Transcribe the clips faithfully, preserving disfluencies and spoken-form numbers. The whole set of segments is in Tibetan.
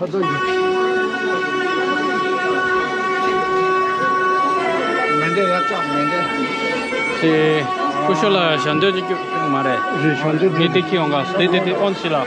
མེ་འདྲེ་ཡ་ཅག་མེ་འདྲེ། ཅེ། སྐུ་ཞབས་ལ་ཞལ་འདོན་ཅིག་སྐྱོན་མ་རེད། རེད། ཞལ་འདོན། ངས་དེ་ཁྱེར་ཡོང་ག་དེ་དེ་དེ་ཨོན་ཞིག་ལ།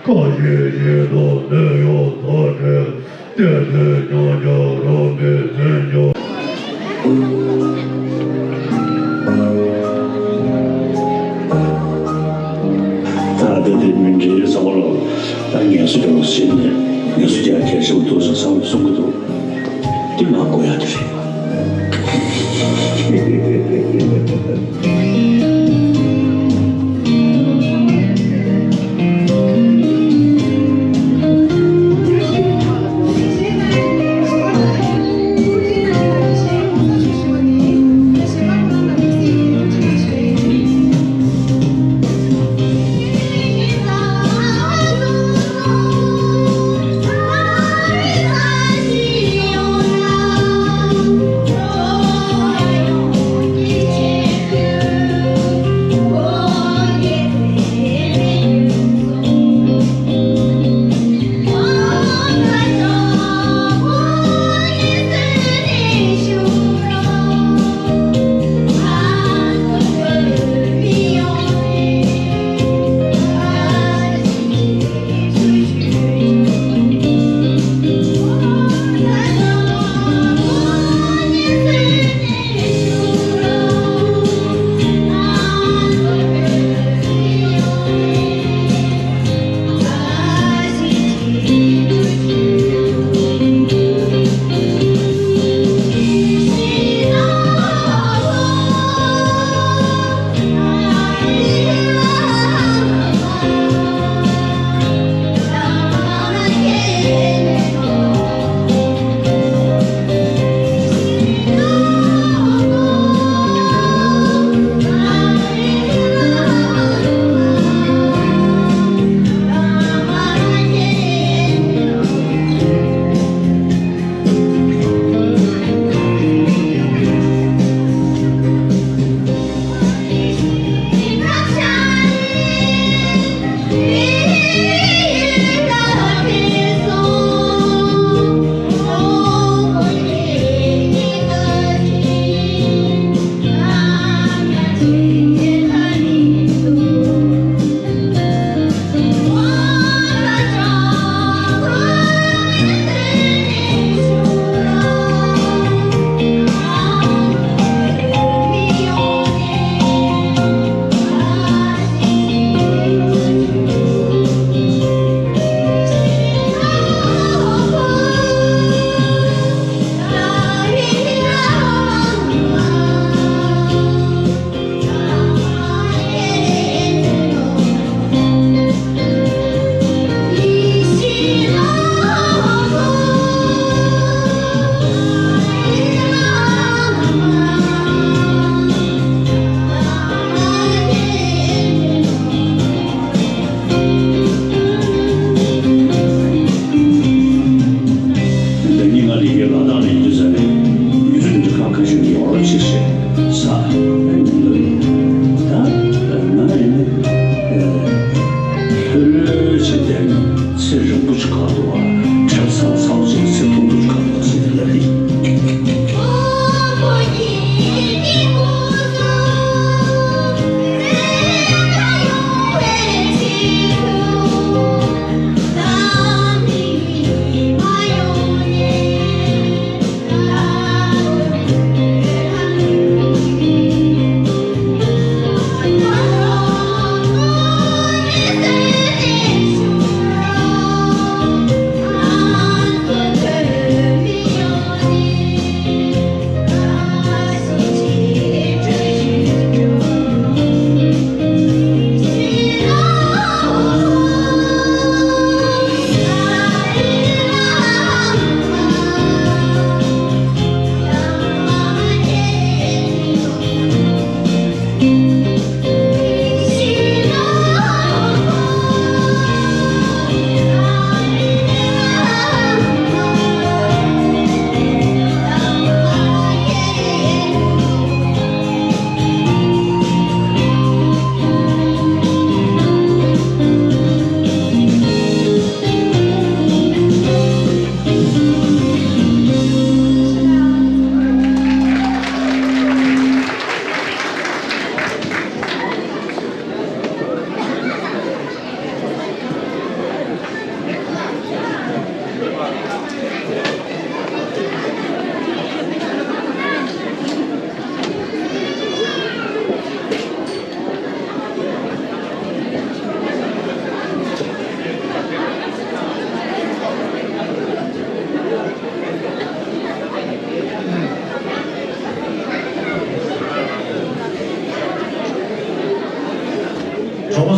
ཁ་ཞེ་ཡིན་ལ་གནོད་ཡོད་ད་དྲན། གཏན་ནས་མྱོང་རྒྱུ་རང་མི་འཛིན་རྒྱུ། ད་ལྟ་དེ་མི་འདྲའི་བསམ་བློ་ད་ངལ་གསོ་རྒྱག་ཟིན་ནས་ངལ་གསོ་རྒྱག་གལ་ཆེ་བ་འདུག་ཟེར་བསམ་བློ་གསུང་གི་འདུག་དེ་མ་དགོས་ཡ་དེ་རེད།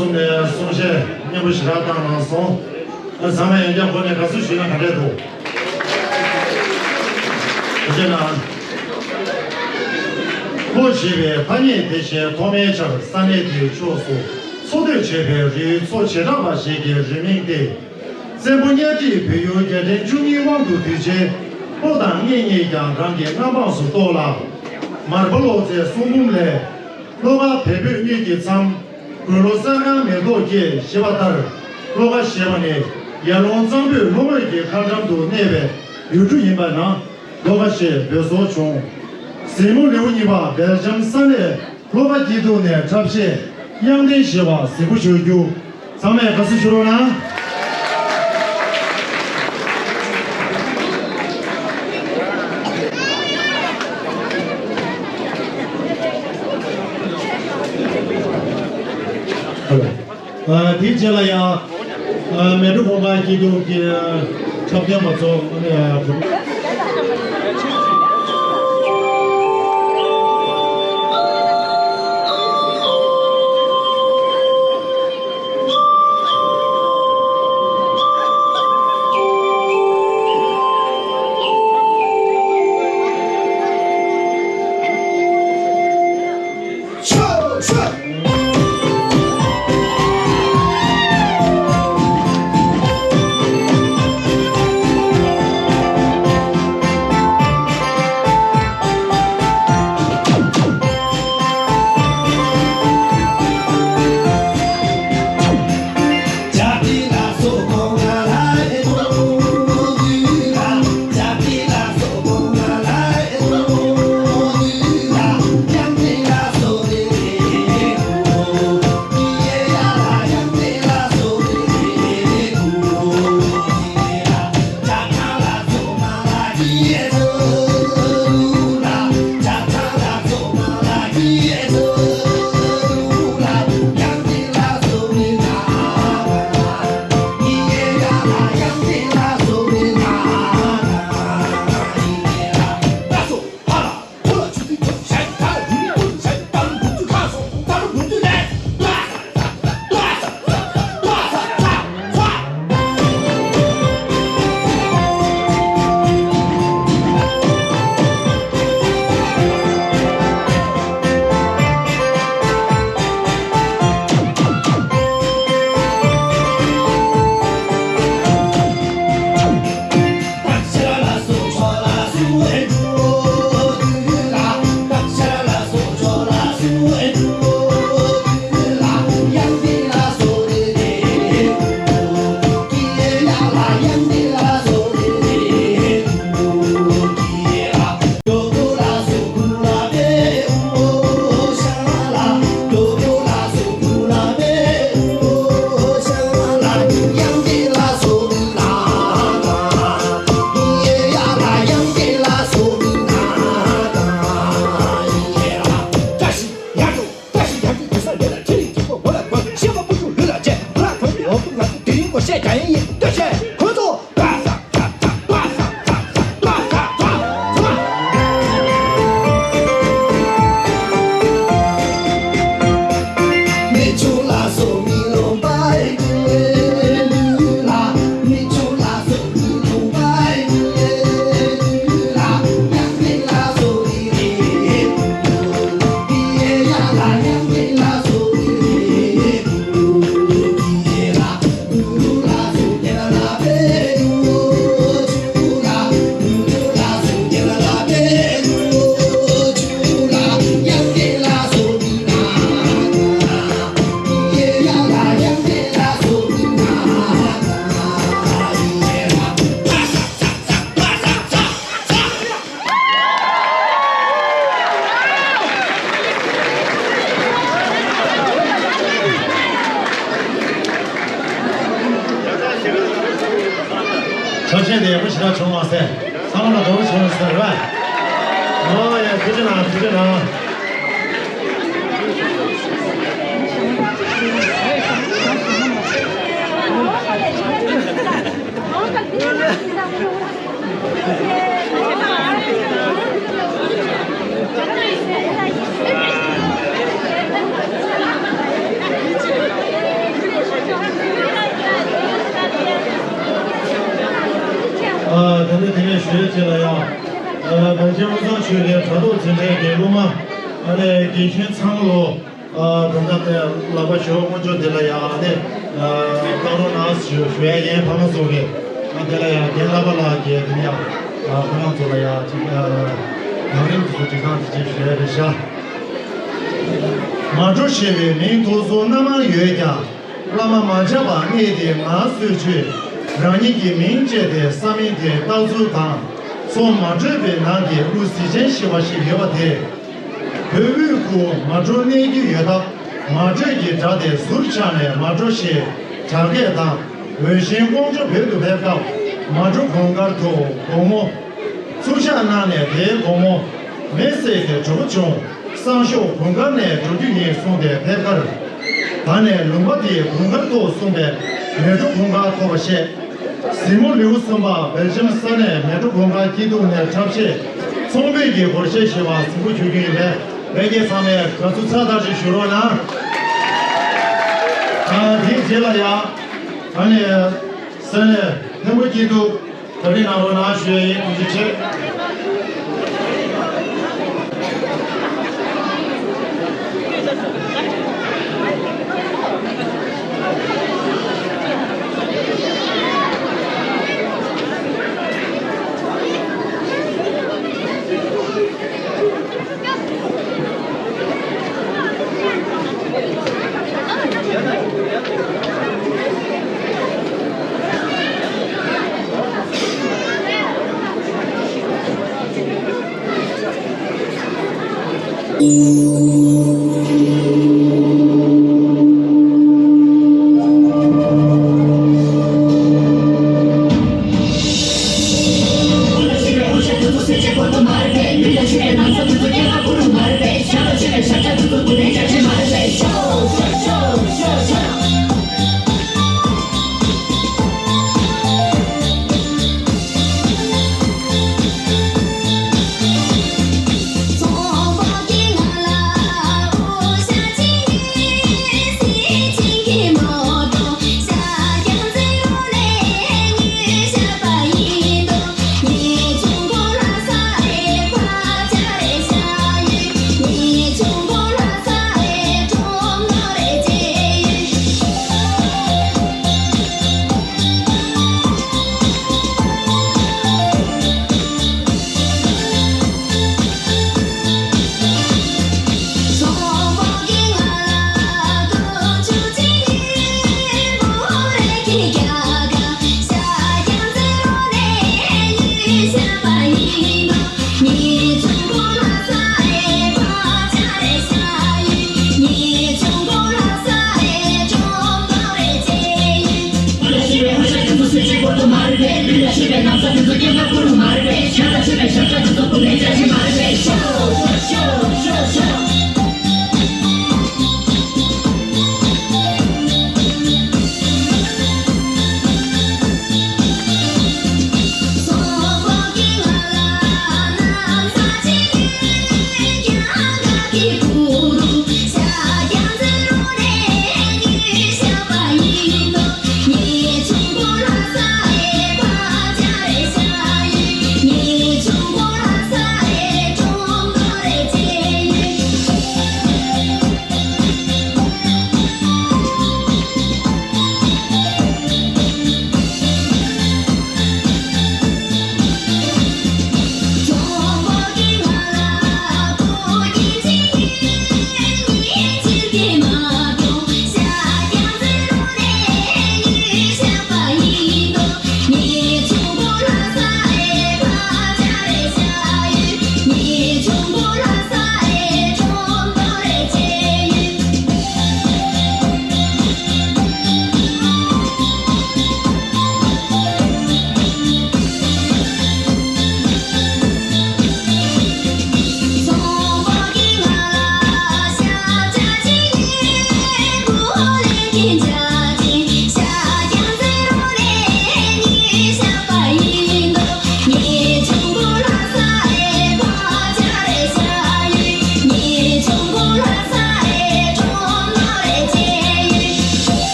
གསུམ་ནས་གསུང་བཤད་སྙན་པོ་ཞེ་དྲག་བཏང་གནང་སོང་། ཨ་ཚང་མས་ཡང་བསྐྱར་ཁོ་ནས་དགའ་བསུ་ཞུས་ན་ག་འདྲས་འདུག་ཐུགས་རྗེ་གནང་། ལྷོ་ཞེས་པའི་ཐ་སྙད་དེ་བཞིན་ཐོག་མའི་ཆར་ས་གནས་དེའི་ཕྱོགས་སུ་འཚོ་སྡོད་བྱེད་པའི་རིའི་མཚོ་བྱེ་བྲག་པ་ཞིག་གི་རི་མིང་སྟེ། བཙན་པོ་གཉའ་ཁྲིས་བོད་ཡུལ་རྒྱལ་ཕྲན་བཅུ་གཉིས་དབང་དུ་བསྡུས་རྗེས། ལྷོ་དང་གནས་གཉིས་ཀྱང་རང་གི་མངའ་འབངས་སུ་གཏོགས་ལ། མར་པ་ལོ་ཙཱའི་གསུང་འབུམ་ལས། ལྷོ་ཁ་བལ་བོད་གཉིས་ཀྱི་མཚམས། དགུང་ལོ་གསར་ཁང་མེ་ཏོག་སྐྱེས་ཞེས་པ་ལྟར། ལྷོ་ཁ་ཞེས་པ་ནི་ཡར་ཀླུང་གཙང་པོའི་ལྷོ་ངོས་ཀྱི་ཁ་འགྲམ་དུ་གནས་པའི་ཡུལ་གྲུ་ཡིན་པ་ན། ལྷོ་ཁ་ཞེས་འབོད་སྲོལ་བྱུང་། གཟིགས་མོ་ལེའུ་གཉིས་པ་སྦེལ་ཇམ་ས་གནས་ལྷོ་ཁ་སྐྱིད་སྡུག་ནས་འཁྲབ་གཞས་དབྱངས་ལྡན་ཞེས་པ་གཟིགས་པོ་ཞུ་རྒྱུ། ཚང་མས་དགའ་བསུ་ཞུ་རོགས་གནང་། ཨ། དེའི་རྗེས་ལ་ཡང་། ཨ། མལ་གྲོ་གུང་དཀར་སྐྱིད་སྡུག་གི་འཁྲབ་སྟོན་པ་ཚོ། ཨ་ནི། ཆོག་མཆན་དེ་ཡག་པོ་ཞེ་དྲག་བྱུང་མ་ཟད། ཚང་མ་ལ་དགའ་པོ་བྱུང་ཟེར་བ། ཨོ་ཡ། ཐུགས་རྗེ་གནང་། ཐུགས་རྗེ་གནང་། ཀུན་བཟང་ཆོས་གླིང་དྲ་ཐོག་འཛིན་གྲྭའི་དགེ་སློབ་མ། ཨ་ནི་དགེ་རྒན་ཚང་མ་ལོ། ཨ་གང་ལྟར་དེ་ལག་པ་ཞུ་བ་སྔོན་འཇོག་འདི་ལ་ཡང་ཨ་ནི་བཏང་རོགས་གནང་ཞུ་ཞུ་ཡ་ཡིན། ཕ་མ་ཚོ་གིས་ཨ་དེ་ལ་ཡང་རྒན་ལག་པ་ལགས་ཀྱིས་དེ་ནི་ཡང་ཨ་ཁོ་རང་ཚོ་ལ་ཡང་ཅིག་ཨ་ནང་རིམ་དེ་ཚོ་སྒྲིག་སྟངས་དེ་ཅིག་ཞུ་ཡ་རེད་ཤག་མ་འགྲོ་ཞེས་པའི་མིང་ཐོགས་སོ་སྣ་མང་ཡོད་ཀྱང་། བླ་མ་མ་ཆགས་པར་གནས་དེ་ངལ་གསོས་ཆོས། རང་ཉིད་ཀྱི་མིང་བཅས་ཏེ་ས་མིང་དེ་བཏགས་ཚུལ་དང་། སོ་མ་འགྲོས་པའི་ནང་གི་དབུ་གཟི་ཅན་ཞེས་པ་ཞིག་ཡོད་པ་དེ། བོད་དབུས་ཁུལ་མ་འགྲོ་གནས་རྒྱུ་ཡོད་སྟབས། མ་འགྲོས་ཀྱི་སྒྲ་དེ་ཟུར་ཆག་ནས་མ་འགྲོ་ཞེས་གྲགས་སྐད་དང་། འོད་ཞེན་ཀོང་ཇོ་བོད་དུ་ཕེབས་སྐབས། མ་འགྲོ་དགོང་དཀར་དུ་དགོང་མོ། ཚུར་ཕྱག་གནང་ནས་དེའི་དགོང་མོ། མེ་བསྲེགས་ཏེ་གྲོགས་པོ་བྱུང་། སང་ཞོགས་དགུན་ཁར་ནས་འགྲོ་རྒྱུ་ཡིན་གསུངས་ཏེ་ཕེབས་ཁར། ད་ནས་ལུང་པ་དེ་དགུན་ཁར་ཐོགས་གསུངས་པས་མལ་གྲོ་དགུན་ཁར་ཐོགས་པ་བཤད། གཟིགས་མོ་ལེའུ་གསུམ་པ་སྦེལ་ཇམ་ས་གནས་མལ་གྲོ་དགུན་ཁར་སྐྱིད་སྡུག་ནས་འཁྲབ་བཤད་ཚོང་དཔོན་གྱི་སྒོར་གཞས་ཞེས་པ་གཟིགས་མོ་བྱུང་རྒྱུ་ཡིན་པས་ལྷན་རྒྱས་ཚང་མས་དགའ་བསུ་ཚ་ཐག་ཆོད་ཞུ་རོགས་གནང་། ཨ་དེའི་རྗེས་ལ་ཡང་ད་ནས་ས་གནས་ཐེམ་པོ་སྐྱིད་སྡུག་གྲ་སྒྲིག་གནང་རོགས་གནང་ཞུ་ཡ་ཡིན། ཐུགས་རྗེ་ཆེ།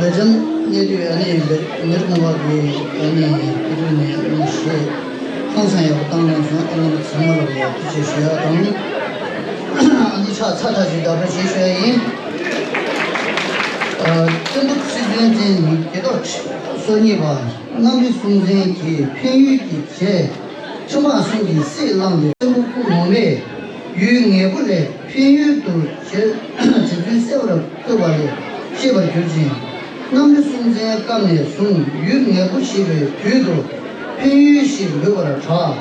ལེགས་བྱམས་གནས་དུས་ཨ་ནི་མེ་རི་ཀོང་པ་གི་ཨ་ནི་ཕུ་ཐུག་ནས་ཨ་ནི་ཞེས་ཧང་སང་ཡག་པོ་བཏང་གནང་སོང་། ཨ་ནི་ཚང་མ་ལ་ཡང་ཐུགས་རྗེ་ཆེ་ཞུ་ཡག་དང་། ཨ་ནི་ཕྱག་འཚལ་ཐབས་ཤིག་བདག་སྒྲ་ཞེས་ཞུ་ཡག་ཡིན། ཨ། བཙན་པོ་ཁྲི་བཙན་འཛིན་རྒྱལ་ཐོག་སོ་གཉིས་པ་གནམ་རི་སྲོང་བཙན་གྱི་འཕན་ཡུལ་གྱི་རྗེ་ཆུ་དམག་གསུམ་གྱི་སྲིད་བླངས་ཏེ། བཙན་པོ་སྐུ་ངོ་མས་ཡུལ་ངེས་པོ་ལས་འཕན་ཡུལ་དུ་བྱོན་བྱོན་ཚུལ་གསལ་བར་བཀོད་པ་ལས་ཤེས་པར་གྱུར་ཅིང་། གནམ་རི་སྲོང་བཙན་སྐབས་ནས་བཟུང་ཡུལ་ངེས་པོ་ཞེས་པའི་དུས་སུ་འཕན་ཡུལ་ཞེས་འབོད་པར་གྲགས།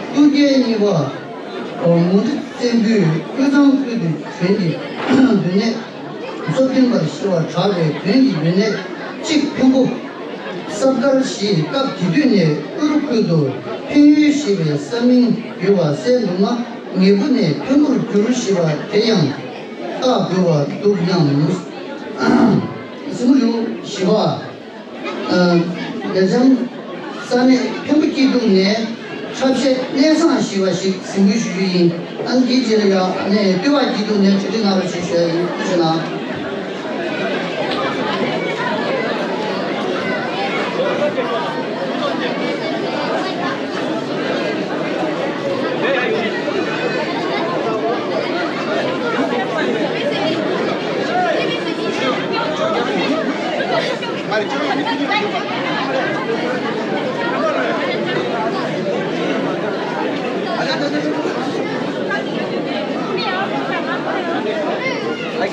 སྐུ་རྒྱལ་གཉིས་པ་མུ་འབྲེལ་བཙན་པོས་དབུས་གཙང་ཁུལ་དུ་བྱོན་ཏེ་བོད་ནས། མཚོ་འཕེན་པར་ཤེས་པར་གྲགས་པའི་བོན་གྱི་ཡོན་གནས་གཅིག་འཕན་པོ་སྲབ་དཀར་ཞེས་སྐབས་དེ་དུས་ནས་དབུ་རུ་ཁུལ་དུ་འཕན་ཡུལ་ཞེས་པའི་ས་མིང་ཡོད་པ་གསལ་འདུག་ན། ངེས་པོ་ནས་འཕན་པོར་གྱུར་ཞེས་པ་དེ་ཡང་བཏགས་དགོས་པ་འདུག་སྙམ། གཟིགས་མོ་ཡོད་ཞེས་པ། ལེགས་བྱམས་ས་གནས་འཕན་པོ་སྐྱིད་སྡུག་ནས་འཁྲབ་ཆས་གནས་བཟང་ཞེས་པ་ཞིག་གཟིགས་འབུལ་ཞུ་རྒྱུ་ཡིན། ཨ་ནི་དེའི་རྗེས་ལ་ཡང་ཨ་ནི་སྟོད་བ་སྐྱིད་སྡུག་ནས་གྲ་སྒྲིག་གནང་རོགས་ཞེས་ཞུ་ཡག་ཡིན། ཐུགས་རྗེ་གནང་།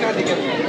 ཁྱེད་ཀྱི་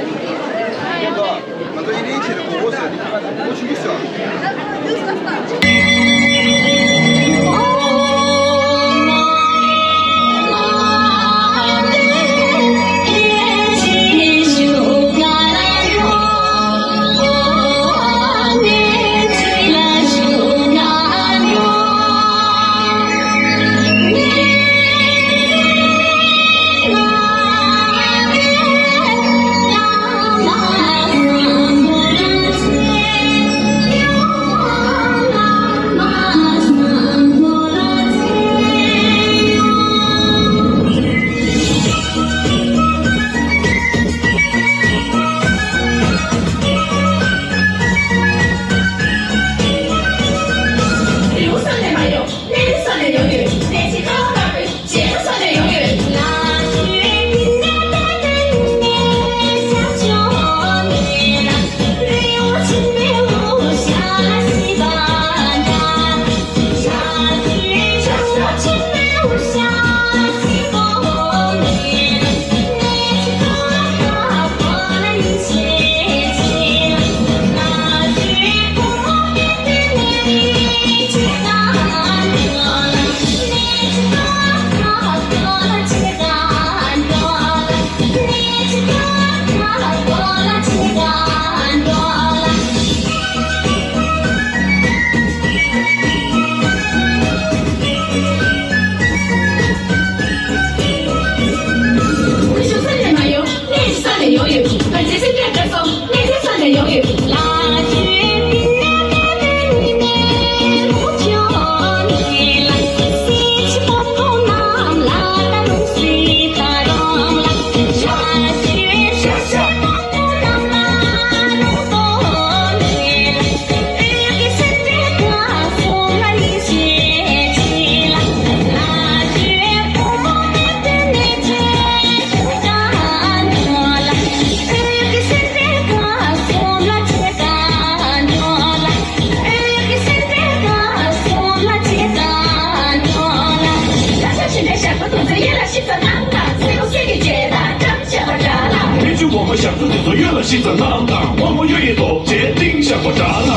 འོ་མ་ཞག་ཚོ་དེ་ཚོ་གཡོན་ལ་ཤི་ཙམ་གནང་དང་། དབང་མོ་གཡོ་ཡི་རྡོ་རྗེའི་གཏིང་བཞག་པ་འདྲ་ལ།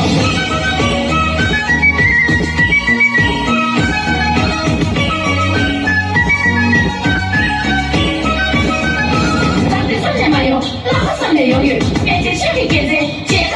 ད་དེ་ས་ནས་མ་ཡོང་། ལྷག་པ་ས་ནས་ཡོང་ཡོད། ངས་དེ་ཤོད་ཀྱི་སྐད་ཆ།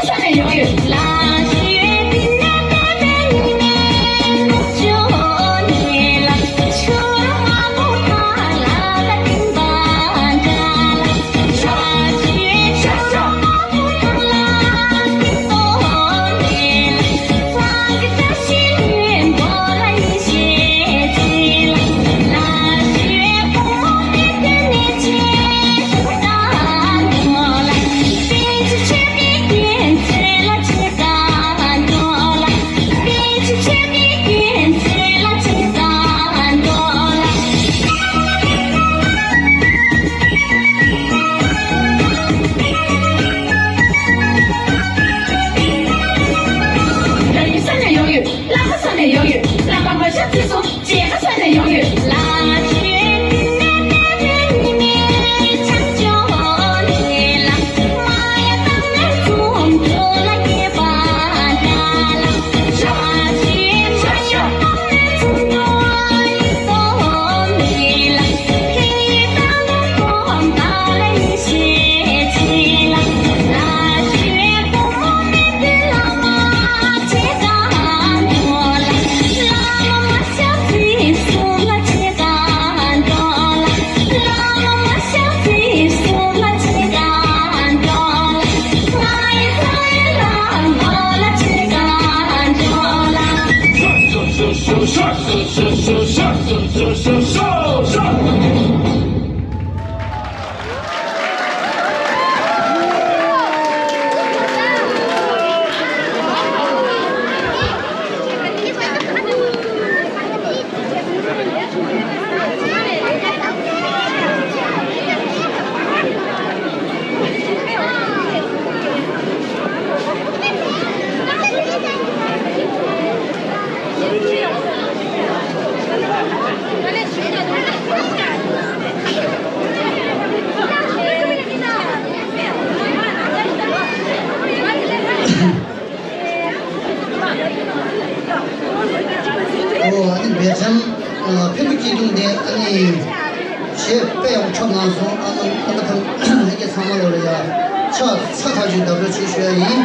ཨོ། ཨ་ནི་སྦེལ་ཇམ་ཕེབས་སྐྱིད་སྡུག་ནས་ཨ་ནི་གཞས་དཔེ་ཡག་པོ་འཁྲབ་གནང་སོང་། ཨ་ནི་ཨ་ནི་ཕ་ལྷན་རྒྱས་ཚང་མ་ལོ་ལ་ཡ་ཕྱག་འཚལ་ཐག་ཆོད་བརྡ་སྤྲོད་ཅིག་ཞུ་ཡ་ཡིན།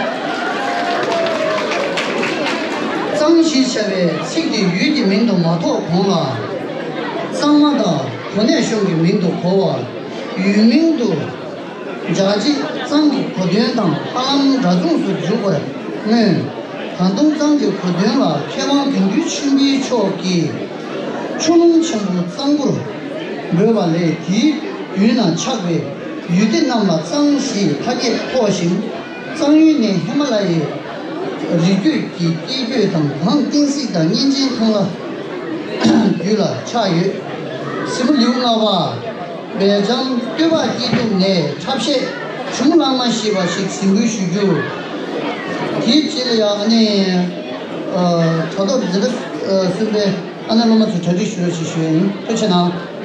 གཙང་ཞེས་བྱ་བའི་ཚིག་དེ་ཡུལ་གྱི་མིང་དུ་མ་ཐོགས་གོང་ལ། གཙང་མ་དང་གོ་གནས་གཞུང་གི་མིང་དུ་གོ་བ། ཡུལ་མིང་དུ་འཇགས་རྗེས་གཙང་གི་གོ་དོན་དང་ཧ་ལམ་འདྲ་མཚུངས་སུ་འཇུག་པར་མངོན། ད་དུང་གཙང་གི་གོ་དོན་ལ་མཁས་དབང་དོན་བདུན་ཆོས་འཕེལ་མཆོག་གིས་ཆུ་ཀླུང་ཆེན་པོ་གཙང་པོར་འབོད་པ་ལས། དེའི་ཡུལ་ན་ཆགས་པའི་ཡུལ་སྡེ་རྣམས་ལ་གཙང་ཞེས་ཐ་སྙད་ཐོགས་ཤིང་། གཙང་ཡུལ་ནི་ཧི་མ་ལ་ཡའི་རི་རྒྱུད་ཀྱི་སྐྱེ་རྒྱུད་དང་གངས་བསྟན་སྲིད་དང་གཉན་ཆེན་ཁང་གླ་རྒྱུད་ལ་ཆགས་ཡོད། གཟིགས་མོ་ལེའུ་ལྔ་པ། སྦེལ་ཇམ་སྟོད་འབག་སྐྱིད་སྡུག་ནས་འཁྲབ་གཞས་ཆུང་ངུ་གླང་མ་ཞེས་པ་ཞིག་གཟིགས་འབུལ་ཞུ་རྒྱུ། དེའི་རྗེས་ལ་ཡང་ཨ་ནི་ཨ་དྲ་ཐོག་འཛིན་གྲྭ་ཨ་གསུམ་པའི་ཨ་ནེ་སློབ་མ་ཚོས་གྲ་སྒྲིག་ཞུ་རོགས་ཞེས་ཞུ་ཡ་ཡིན། ཐུགས་རྗེ་གནང་།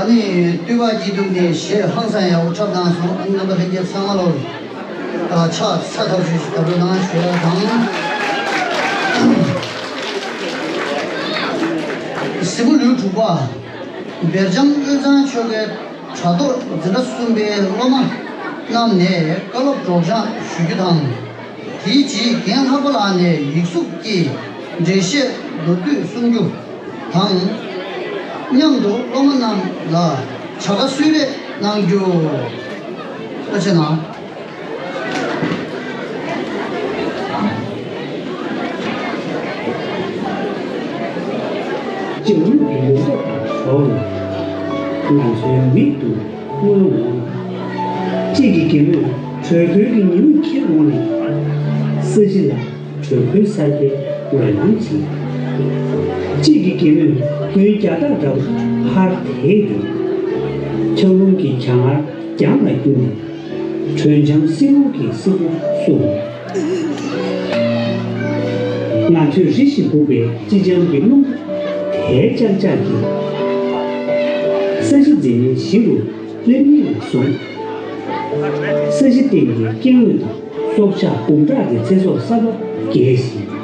ཨ་ནི་སྟོད་པ་སྐྱིད་སྡུག་ནས་གཞས་ཧང་སང་ཡག་པོ་འཁྲབ་གནང་སོང་། ཨ་ནི་རྣམ་པ་ལྷན་རྒྱས་ཚང་མ་ལོ། ཨ་ཕྱག་འཚལ་ཐབས་ཤིག་ཞུ་ཐབས་གནང་ཞུ་ཡ་དང་། གཟིགས་མོ་ལེའུ་དྲུག་པ། སྦེལ་ཇམ་དབུས་གཙང་ཆོལ་ཁའི་དྲ་ཐོག་འཛིན་གྲྭ་གསུམ་པའི་སློབ་མ་རྣམས་ནས་བཀའ་སློབ་སྒྲོག་སྦྱང་ཞུ་རྒྱུ་དང་། དེའི་རྗེས་རྒན་ལྷག་པ་ལགས་ནས་ཡིག་གཟུགས་ཀྱིས་འགྲེལ་བཤད་མདོར་བསྡུས་གསུང་རྒྱུ་དང་། མཉམ་དུ་སློབ་མ་རྣམས་ལ་བྱ་དགའ་གསོལ་རས་གནང་རྒྱུ། བཀའ་དྲིན་ཆེ་གནང་། སྤྱི་ཡོངས་ཀྱི་ཡོང་འབབ་དང་ཞོགས་ལས་ང་ཚོའི་མིག་ཏུ་མངོན་འོང་། གཅིག་གི་གད་མོས་དྲོད་ཁོལ་གྱི་ཉི་འོད་འཁྱེར་འོང་ནས་ས་གཞི་ལ་དྲོད་ཁོལ་གསར་པའི་འོད་སྣང་སྦྱིན། གཅིག་གི་གད་མོས་དགུན་རྒྱ་སྟག་འདྲ་བོ་ཕར་དེད་དེ། འཁྱགས་རླུང་གི་གྱང་ངར་རྒྱང་ལ་བསྒྱུར་ནས། དྲོད་འཇམ་བསིལ་རླུང་གིས་སེར་པོ་བསུ། ང་ཚོས་རི་བཞིན་སྦུབས་པའི་དཀྱིལ་འཇམ་གྱི་རླུང་དལ་ལྕག་ལྕག་གིས་ས་གཞི་འཛིན་མའི་གཞི་རུ་སླེབས་ཉེན་ལ་བཟུང་། ས་གཞི་སྟེང་གི་སྐྱེ་དངོས་དང་སྲོག་ཆགས་འབུམ་ཕྲག་གི་ཚེ་སྲོག་གསར་པ་རྒྱས་ཤིང་།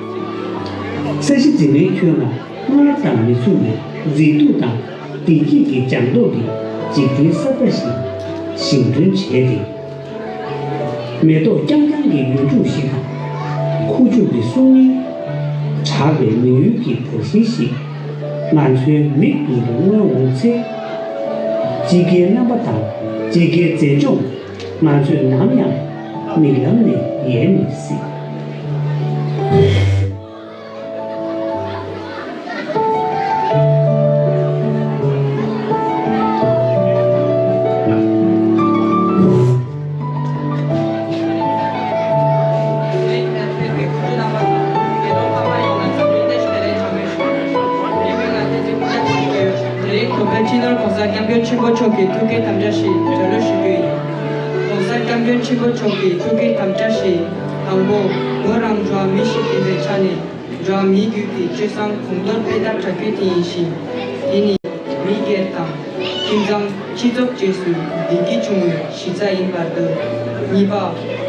ས་གཞི་འཛིན་མའི་ཁྱོན་ལ་སྔར་དང་མི་མཚུངས་པའི་མཛེས་སྡུག་དང་བདེ་སྐྱིད་ཀྱི་ལྗང་མདོག་གི་འཇིག་རྟེན་གསར་པ་ཞིག་བཞེངས་སྐྲུན་བྱས་ཏེ། མེ་ཏོག་རྐྱང་རྐྱང་གི་ཡུལ་གྲུ་ཞིག་དང་། ཁུ་བྱུག་གི་སྲུང་མས་གྲགས་པའི་མི་ཡུལ་གྱི་དར་ཤིང་ཞིག་ང་ཚོའི་མིག་མདུན་དུ་མངོན་འོང་ཚེ། དཔྱིད་ཀའི་རྣམ་པ་དང་དཔྱིད་ཀའི་མཛེས་ལྗོངས་ང་ཚོས་ནམ་ཡང་མིག་ལམ་ནས་ཡལ་མི་སྲིད། དེ་རིང་བོད་པའི་སྤྱི་ནོར་༸གོང་ས་༸སྐྱབས་མགོན་ཆེན་པོ་མཆོག་གི་ཐུགས་བསྐྱེད་དམ་བཅའ་ཞིག་གྲོས་བསྡུར་ཞུ་རྒྱུ་ཡིན། ༸གོང་ས་༸སྐྱབས་མགོན་ཆེན་པོ་མཆོག་གི་ཐུགས་བསྐྱེད་དམ་བཅའ་ཞིག་དང་པོ། ངོས་རང་འགྲོ་བ་མི་ཞིག་ཡིན་པའི་ཆ་ནས། འགྲོ་བ་མིའི་རྒྱུད་ཀྱི་སྤྱོད་བཟང་གོང་མཐོར་སྤེལ་ཐབས་བྱ་རྒྱུ་དེ་ཡིན་ཞིང་། དེ་ནི་མི་སྒེར་དང་ཁྱིམ་ཚང་། སྤྱི་ཚོགས་བཅས་སུ་བདེ་སྐྱིད་འབྱུང་བའི་གཞི་རྩ་ཡིན་པར་འདོད། གཉིས་པ།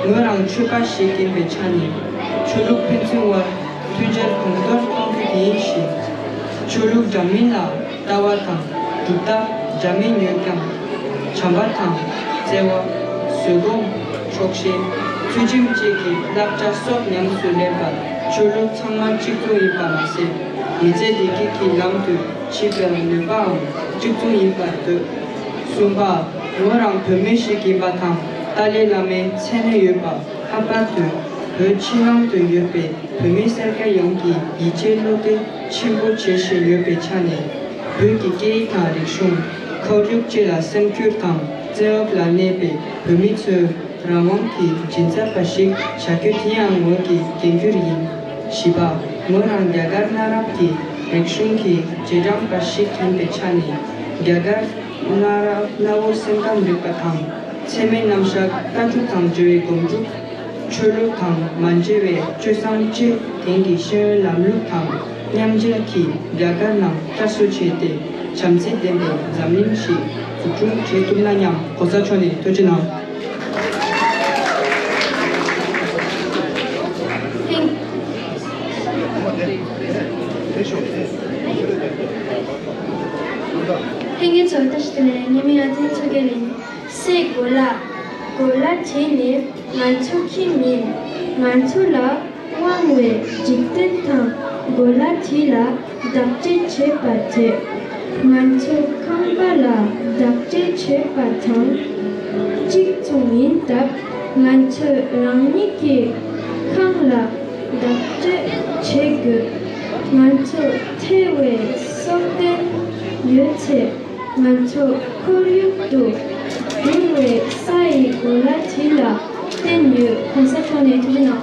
ངོས་རང་ཆོས་པ་ཞིག་ཡིན་པའི་ཆ་ནས། ཆོས་ལུགས་ཕན་ཚུན་དབར་མཐུན་སྒྲིལ་གོང་མཐོར་གཏོང་རྒྱུ་དེ་ཡིན་ཞིང་། ཆོས་ལུགས་འདྲ་མིན་ལ་ལྟ་བ་དང་སྒྲུབ་ཐབས་འདྲ་མིན་ཡོད་ཀྱང་། བྱམས་པ་དང་བརྩེ་བ། བཟོད་སྒོམ། ཆོག་ཤེས། ཚུལ་ཁྲིམས་བཅས་ཀྱི་བསླབ་བྱ་སོགས་ཉམས་སུ་ལེན་པར་ཆོས་ལུགས་ཚང་མ་གཅིག་མཚུངས་ཡིན་པ་མ་ཟད། མི་ཚེ་བདེ་སྐྱིད་ཀྱི་ལམ་དུ་ཆིབས་པའི་ནུས་པའང་གཅིག་མཚུངས་ཡིན་པར་འདོད། གསུམ་པ། ངོས་རང་བོད་མི་ཞིག་ཡིན་པ་དང་ཏཱ་ལའི་བླ་མའི་མཚན་གནས་ཡོད་པ། ལྷག་པར་དུ་བོད་ཕྱི་ནང་དུ་ཡོད་པའི་བོད་མི་སེར་སྐྱ་ཡོངས་ཀྱི་ཡིད་ཆེས་བློ་གཏད་ཆེན་པོ་བྱེད་བཞིན་ཡོད་པའི་ཆ་ནས། བོད་ཀྱི་སྐད་ཡིག་དང་རིག་གཞུང་། ཁོར་ཡུག་བཅས་ལ་སེམས་འགྱུར་དང་བཙན་འོག་ལ་གནས་པའི་བོད་མི་ཚོས་རང་དབང་གི་སྦྱིན་སྲེག་པ་ཞིག་བྱ་རྒྱུ་དེ་ཡང་ངོས་ཀྱི་འགན་འཁྱེར་ཡིན། བཞི་པ། ངོས་རང་རྒྱ་གར་གནའ་རབས་ཀྱི་རིག་གཞུང་གི་རྗེས་འབྲང་པ་ཞིག་ཡིན་པའི་ཆ་ནས། རྒྱ་གར་གནའ་རབས་གནའ་བོའི་སེམས་ཁམས་རིག་པ་དང་། ཚད་མའི་རྣམ་གཞག་ལྟ་གྲུབ་དང་འབྲེལ་བའི་སྒོམ་སྒྲུབ། ཆོས་ལུགས་དང་མ་འབྲེལ་བའི་སྤྱོད་བཟང་བཅས་དེང་གི་ཤེས་ཡོན་ལམ་ལུགས་དང་མཉམ་འབྲེལ་གྱིས་རྒྱ་གར་ནང་བཀྲ་ཤིས་བྱས་ཏེ་བྱམས་བརྩེ་ལྡན་པའི་འཛམ་གླིང་ཞིག་འཛུགས་སྐྲུན་བྱེད་ཐུབ་ན་སྙམ། ༸གོང་ས་མཆོག་ནས་ཐུགས་རྗེ་གནང་། ལྷན་རྒྱས་ཚོ་བཀྲ་ཤིས་བདེ་ལེགས། ངའི་མིང་ཨ་ཙི་ཚོ་རྒྱལ་ཡིན། སའི་གོ་ལ། གོ་ལ་དེ་ནི་ང་ཚོ་ཁྱིམ་ཡིན། ང་ཚོ་ལ་དབང་བའི་འཇིག་རྟེན་དང་གོ་ལ་དེ་ལ་བདག་གཅེས་བྱེད་པ་དེ། ང་ཚོ་ཁང་པ་ལ་བདག་གཅེས་བྱེད་པ་དང་གཅིག་མཚུངས་ཡིན་སྟབས། ང་ཚོས་རང་ཉིད་ཀྱི་ཁང་ལ་བདག་གཅེས་བྱེད་དགོས། ང་ཚོ་ཐེ་བའི་སྲོག་ལྡན་ཡོད་ཚེ། ང་ཚོ་ཁོར་ཡུག་ཏུ་གྱུར་བའི་ས་ཡི་གོ་ལ་དེ་ལ་བརྟེན་ཡོད། ༸གོང་ས་མཆོག་ནས་ཐུགས་རྗེ་གནང་།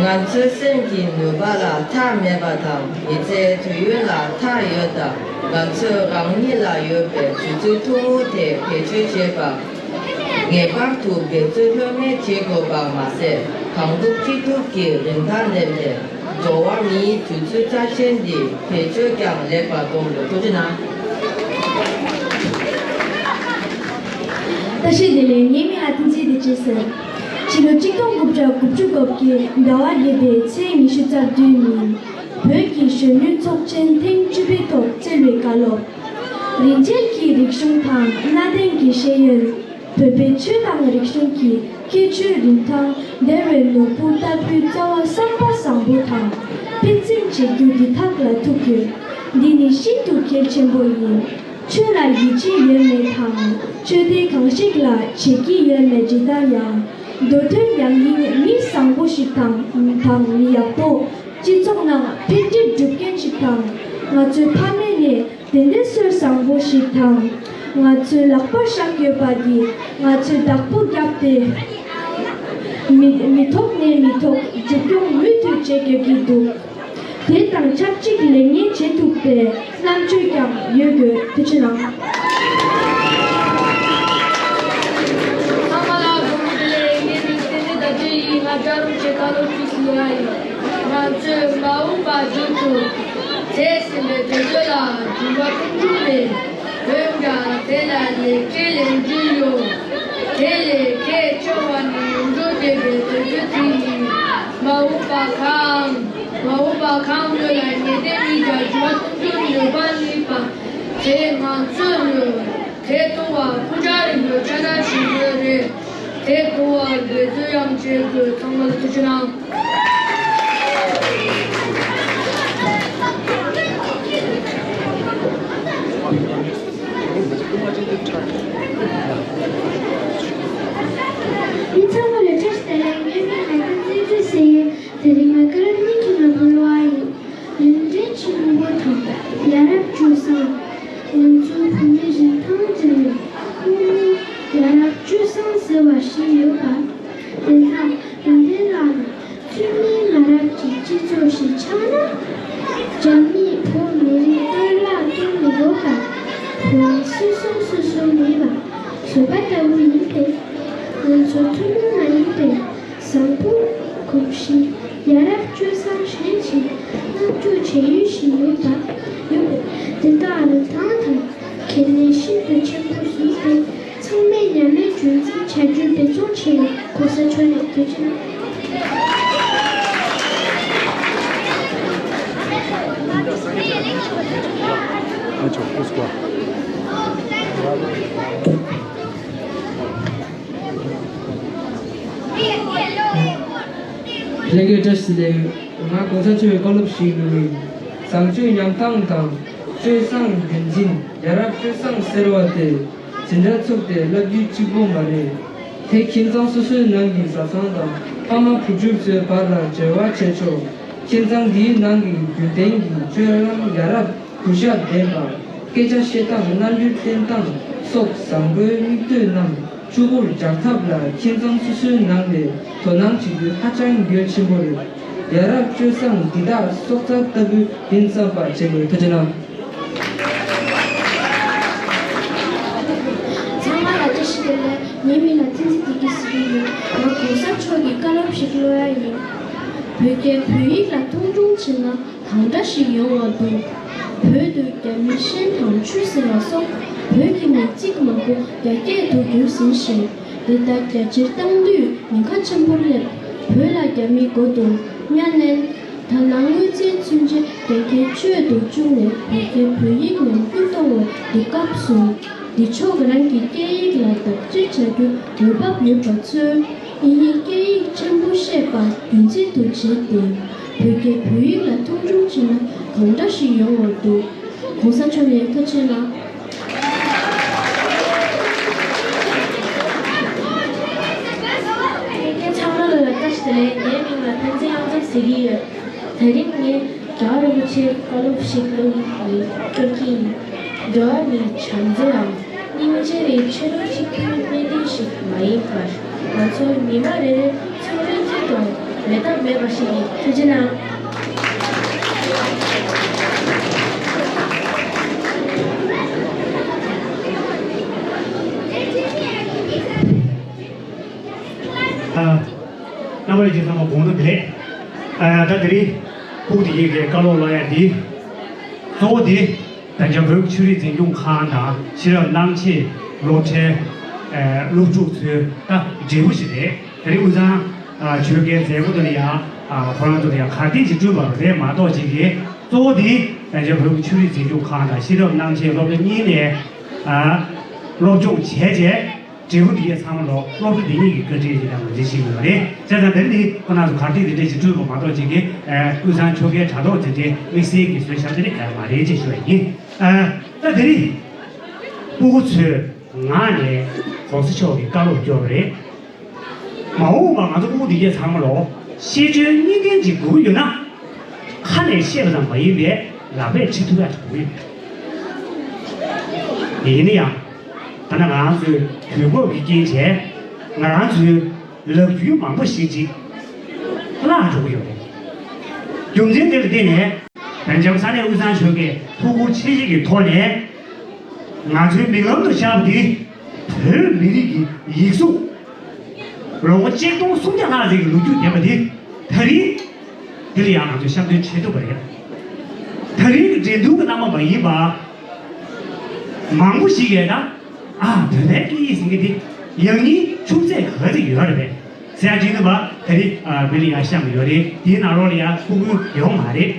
ང་ཚོའི་སེམས་ཀྱི་ནུས་པ་ལ་མཐའ་མེད་པ་དང་། མི་ཚེའི་དུས་ཡུན་ལ་མཐའ་ཡོད་སྟབས། ང་ཚོས་རང་ཉིད་ལ་ཡོད་པའི་རྒྱུ་ཚུལ་ཐུང་ངུ་དེ་བེད་སྤྱོད་བྱེད་པ། ངེས་པར་དུ་འབད་རྩོལ་ལྷོད་མེད་བྱེད་དགོས་པ་མ་ཟད། གང་ཐུབ་ཅི་ཐུབ་ཀྱིས་རིན་ཐང་ལྡན་པའི་ འགྲོ་བ་མིའི་དུས་ཚོད་རྩ་ཆེན་འདི་བེད་སྤྱོད་ཀྱང་ལེགས་པར་གཏོང་རྒྱུ། ཐུགས་རྗེ་གནང་། བཀྲ་ཤིས་བདེ་ལེགས། ངའི་མིང་ལ་བསྟན་འཛིན་བདེ་ཆེན་ཟེར། ཕྱི་ལོ་གཅིག་སྟོང་དགུ་བརྒྱ་དགུ་བཅུ་གོ་བརྒྱད་ཟླ་བ་བརྒྱད་པའི་ཚེས་ཉི་ཤུ་རྩ་བདུན་ཉིན། བོད་ཀྱི་གཞོན་ནུའི་ཚོགས་ཆེན་ཐེངས་བཅུ་པའི་ཐོག་སྩལ་བའི་བཀའ་སློབ། རིན་ཆེན་གྱི་རིག་གཞུང་དང་གནའ་དེང་གི་ཤེས་ཡོན། བོད་པའི་ཆོས་དང་རིག་གཞུང་གི་ཁྱད་ཆོས་རིན་ཐང་བདེ་བའི་ནོར་བུ་ལྟ་བུའི་རྩ་བ་བསམ་པ་བཟང་པོ་དང་ཕན་སེམས་བྱེད་རྒྱུ་འདི་དག་ལ་ཐུག་ཡོད། འདི་ནི་ཤིན་ཏུ་གལ་ཆེན་པོ་ཡིན། ཆོས་ལ་ཡིད་ཆེས་ཡོད་མེད་དང་ཆོས་དད་གང་ཞིག་ལ་བྱེད་ཀྱི་ཡོད་མེད་ཇི་ལྟར་ཡང་། མདོ་དོན་ཡང་སྙིང་མི་བཟང་པོ་ཞིག་དང་དང་མི་ཡག་པོ། སྤྱི་ཚོགས་ནང་ཕན་འབྲས་སྒྲུབ་མཁན་ཞིག་དང་། ང་ཚོའི་ཕ་མེས་ནས་དེ་འདྲའི་སྲོལ་བཟང་པོ་ཞིག་དང་། ང་ཚོའི་ལག་པར་བཞག་ཡོད་པ་འདི་ང་ཚོས་བདག་པོ་བརྒྱབ་སྟེ། མི་མི་ཐོག་ནས་མི་ཐོག་མཇུག་སྐྱོང་མུ་མཐུད་བྱེད་དགོས་ཀྱི་འདུག་དེ་དང་ཆབས་ཅིག་ལེགས་ཉེས་བྱེད་ཐུབ་པའི་རྣམ་དཔྱོད་ཀྱང་ཡོད་དགོས། ཐུགས་རྗེ་གནང་། ཚང་མ་ལ་དགོང་མོ་བདེ་ལེགས། ངའི་མིང་བསྟན་འཛིན་ཟླ་སྒྲོན་ཡིན། ང་སྐྱབས་རོགས་བྱེད་བཀའ་སློབ་ཅིག་ཞུ་ཡ་ཡིན། ང་ཚོས་མ་འོངས་པ་མཇུག་ཏུ་བྱེད་བཞིན་པའི་དུས་ཚོད་ལ་འགྱུར་བ་གཏོང་རྒྱུ་རེད། འོན་ཀྱང་དེ་ལ་ལེགས་སྐྱེས་ལེན་རྒྱུ་ཡོད། དེ་ལས་གལ་ཆེ་བ་ནི་ཡོངས་རྫོགས་བསྡད་པའི་དུས་ཚོད་དེ་ཡིན། མ་འོངས་པ་གང་། མ་འོངས་པ་གང་ཡོད་ལ་ངེས་གཏན་མི་རྒྱ་འགྱུར་བ་གཏོང་རྒྱུ་ནུས་པ་ནུས་པ་དེ་ང་ཚོར་ཡོད། དེ་གཏོང་བར་ཕུགས་རྒྱང་རིང་པོའི་ཁྱབ་བསྒྲགས་བྱེད་དགོས་རེད། དེ་གཏོང་བར་འབད་བརྩོན་ཡང་བྱེད་དགོས། ཚང་མ་ལ་ཐུགས་རྗེ་གནང་། མི་ཚང་མ་ལ་བཀྲ་ཤིས་བདེ་ལེགས། ངའི་མིང་ལ་བསྟན་འཛིན་བརྩོན་འགྲུས་ཟེར་ཡོད། དེ་རིང་ང་བཀའ་སློབ་གཉིས་ཀྱི་ནང་དུ་སློབ་པ་ཡིན། རིན་ཆེན་གྱི་སྙིང་པོ་དང་ཡ་རབས་སྤྱོད་བཟང་། ང་ཚོའི་བོད་མིའི་རིན་ཐང་འཛིན་པའི་དབུ་མའི་ཡ་རབས་སྤྱོད་བཟང་ཟེར་བ་ཞིག་ཡོད་པ། དེ་དག་ཡོན་ཏན་ལགས་ན་ཚུལ་མིན་མ་རབས་ཀྱི་སྤྱི་ཚོགས་ཤིག་ཆགས་ན། རྒྱ་མིས་བོད་མི་རིགས་གཏོར་བརླག་གཏོང་མི་དགོས་པ། བོད་མི་སོ་སོ་སོ་སོ་མེད་པ་བཟོད་པ་ལྟ་བུ་ཡིན་ཏེ། ང་ཚོ་ཐུན་མོང་མ་ཡིན་པའི་བཟང་པོ་གོམས་གཤིས་ཡ་རབས་སྤྱོད་བཟང་གཞན་གྱིས་རྣམ་འགྱུར་བྱེད་ཡུལ་ཞིག་ཡོད་པ་ཡོད་པས། དེ་དག་རིན་ཐང་དང་གལ་གནད་ཤིན་ཏུ་ཆེན་པོ་ཡིན་པས། ཚང་མས་ཉམས་ལེན་རྒྱུན་འཛིན་བྱ་རྒྱུ་འབད་བརྩོན་བྱེད། གོང་ས་མཆོག་ལ་ཐུགས་རྗེ་གནང་། ལྷན་རྒྱས་བཀྲ་ཤིས་བདེ་ལེགས། ང་གོང་ས་མཆོག་གི་བཀའ་སློབ་ཞིག་ཡོད། བཟང་སྤྱོད་ཉམས་སྟངས་དང་སྤྱོད་བཟང་རྒྱུན་འཛིན། ཡ་རབས་སྤྱོད་བཟང་ཟེར་བ་དེ་འཛིན་གྲྭ་ཚུགས་ཏེ་བསླབ་རྒྱུ་གཅིག་པོ་མ་རེད། དེ་ཁྱིམ་ཚང་སོ་སོའི་ནང་གི་བཟའ་ཚང་དང་ཕ་མ་བུ་ཕྲུག་ཚོའི་བར་ལ་འབྲེལ་བ་བྱེད་ཆོག་ཁྱིམ་ཚང་འདིའི་ནང་གི་རྒྱུན་ལྡན་གྱི་སྤྱོད་ལམ་ཡ་རབས། གུས་ཞབས་ལྡན་པ། སྐད་ཆ་བཤད་སྟངས། རྣམ་འགྱུར་བསྟན་སྟངས་སོགས་བཟང་པོའི་མིག་ལྟོས་རྣམས་ཕྱུག་པོར་འཇགས་ཐབས་ལ་ཁྱིམ་ཚང་སོ་སོའི་ནང་ནས་དོ་སྣང་བྱེད་རྒྱུ་ཧ་ཅང་གལ་ཆེན་པོ་རེད། ཡ་རབས་སྤྱོད་བཟང་འདི་དག་སྲོག་རྩ་ལྟ་བུ་ཡིན་བསམ་པ་བྱེད་དགོས། ཐུགས་རྗེ་གནང་། ཚང་མ་ལ་བཀྲ་ཤིས་བདེ་ལེགས། ངའི་མིང་ལ་བསྟན་འཛིན་བདེ་སྐྱིད་ཟེར་གྱི་ཡོད། ང་གོང་ས་མཆོག་གི་བཀའ་སློབ་ཞིག་སློབ་ཡ་ཡིན། བོད་རྒྱའི་བོད་ཡིག་ལ་མཐོང་ཆུང་བྱས་ན། གང་འདྲ་ཞིག་ཡོང་བ་འདུག་བོད་དུ་རྒྱ་མི་ཤན་དང་ཆུ་ཟེར་བ་སོགས་བོད་ཀྱི་མིང་ཚིག་མང་པོ་རྒྱ་སྐད་དུ་བསྒྱུར་ཟིན་ཞིང་། འདི་ལྟར་རྒྱ་ཆེར་བཏང་དུས་ཉེན་ཁ་ཆེན་པོར་སླེབས། བོད་ལ་རྒྱ་མི་མགོ་བསྡུར། གཉའ་གནོན། ད་ནང་དངུལ་རྩིས་ཚུན་ཆད་རྒྱ་སྐད་སྤྱོད་དུ་བཅུག་ནས་བོད་སྐད་བོད་ཡིག་ཉམས་རྒུད་གཏོང་བའི་དུས་སྐབས་སུ། འདི་ཕྱོགས་རང་གི་སྐད་ཡིག་ལ་བདག་གཅེས་བྱ་རྒྱུ་འོས་བབ་ཡོད་པ་ཚོས་དབྱིན་ཡིག་སྐད་ཡིག་ཆེན་པོ་ཤེས་པ་རྒྱུན་འཛིན་དུ་བྱས་ཏེ། བོད་སྐད་བོད་ཡིག་ལ་མཐོང་ཆུང་བྱས་ན་གང་འདྲ་ཞིག་ཡོང་བར་འདུག་གོང་ས་མཆོག་ནས་ཐུགས་རྗེ་གནང་། ལྷན་རྒྱས་ཚང་མ་ལ་བཀྲ་ཤིས་བདེ་ལེགས། ངའི་མིང་ལ་བསྟན་འཛིན་གཡང་འཛོམས་ཟེར་གྱི་ཡོད། དེ་རིང་ངས་རྒྱལ་བ་རིན་པོ་ཆེའི་བཀའ་སློབ་ཞིག་སློབ་ཡིན། སློབ་ཀྱི་ཡིན། འགྲོ་བ་མིའི་བྱམས་བརྩེའམ་སྙིང་རྗེ་ནི་ཆོས་ལུགས་གཅིག་པུའི་གནད་དོན་ཞིག་མ་ཡིན་པར། ང་ཚོ་ཉི་མ་རེ་རེ་ཚུར་ཕན་ཚུན་དང་ལས་སྟབས་མེད་པ་ཞིག་ཡིན། ཐུགས་རྗེ་གནང་། ཨ། རྣམ་པ་ལྷན་རྒྱས་ཚང་མ་དགོང་དག་བདེ་ལེགས། ཨ། ད་དེ་རིང་། ཕྲུ་གུ་དེ་གའི་བཀའ་སློབ་སློབ་ཡ་དེ། གཙོ་བོ་དེ་ད་ཆ་བོད་ཀྱི་ཆོས་རིག་འཛིན་སྐྱོང་ཁང་དང་ཤེས་རབ་སྣང་བྱེད་སློབ་གྲྭའི་སློབ་ཕྲུག་ཚོའི་ད་འབྲས་བུ་ཞིག་རེད། དེ་རིང་དབུས་གཙང་ཆོལ་ཁའི་མཛད་སྒོ་དེ་ལ་ཡང་ཁོ་རང་ཚོ་ལ་ཡང་གར་སྟེགས་ཤིག་བསྐྲུན་པ་རེད་མ་གཏོགས་ཅིག་གིས་གཙོ་བོ་དེ་ད་ཆ་བོད་ཀྱི་ཆོས་རིག་འཛིན་སྐྱོང་ཁང་དང་ཤེས་རབ་སྣང་བྱེད་སློབ་གྲྭ་གཉིས་ནས་སློབ་སྦྱོང་བྱས་རྗེས། འབྲས་བུ་འདི་གས་ཚང་མ་ལོ་སློབ་གྲྭ་འདི་ཉིད་ཀྱི་བཀའ་དྲིན་ཞིག་དང་ངོས་འཛིན་ཞིག་ཡོད་རེད། བྱས་ཙང་དེ་འདི་ཁོ་རང་ཚོ་གར་སྟེགས་འདི་འདྲ་ཞིག་བསྐྲུན་པ་མ་གཏོགས་ཅིག་གིས་དབུས་གཙང་ཆོལ་ཁའི་དྲ་ཐོག་འདི་འདྲའི་དམིགས་བསལ་གྱི་བཟོས་བཞག་དེ་འདྲ་ག་མ་རེད་ཅེས་ཞུ་བ་ཡིན། ད་དེ་རིང་ཕྲུ་གུ་ཚོས་ངག་ནས་གོང་ས་མཆོག་གི་བཀའ་སློབ་སྐྱོར་བ་རེད། མ་འོངས་པར་ང་ཚོ་ཕྲུ་གུ་འདི་གས་ཚང་མ་ལོ་ཤེས་འཇོན་གཉིས་ལྡན་ཅིག་དགོས་ཀྱི་ཡོད་ན། ཁ་ནས་བཤད་པ་ཙམ་མ་ཡིན་པའི་ལག་པས་བྱེད་ཐུབ་ཡག་ཅིག་དགོས་ཀྱི་ཡོད། ཡིན་ན་ཡང་། ད་ནི་ང་རང་ཚོའི་དུས་འཁོར་གྱི་རྐྱེན་བྱས། ང་རང་ཚོའི་ལག་འཁྱུར་མང་པོ་ཞིག་ཅིག་བརླག་འགྲོ་གི་ཡོད་རེད། རྒྱུ་མཚན་དེ་ལ་བརྟེན་ནས། བོད་ལྗོངས་ས་གནས་དབུས་གཙང་ཆོལ་ཁའི་ཕྲུ་གུ་ཆེ་བཞི་གི་ཐོག་ནས། ང་ཚོའི་མིག་ལམ་དུ་ཤར་བ་དེ། བོད་མི་རིགས་ཀྱི་ཡིག་གཟུགས། ལོ་ངོ་གཅིག་སྟོང་སུམ་བརྒྱ་ལྷག་ཙམ་གྱི་ལོ་རྒྱུས་ལྡན་པ་དེ། ད་རིང་། འདི་ལ་ཡང་ང་ཚོས་ཤར་འདོན་བྱེད་ཐུབ་པ་རེད། ད་རིང་གི་འགྲན་བསྡུར་གྱི་རྣམ་པ་མ་ཡིན་པ། མང་པོ་ཞིག་གིས་ད། ཨ། བོད་པའི་སྐད་ཡིག་ཟེར་མཁན་དེ་ཡང་སྙིང་ཆུང་ཚད་ག་ཚོད་ཡོད་རེད་པས། ཟེར་ཡ་ཅིག་ནི་བ་ད་རིང་ཨ་མི་ལ་ཡ་བཤམས་ཡོད་རེད། དེའི་ནང་ལོགས་ལ་ཡ་ཕྲུ་གུ་ཡོད་མ་རེད།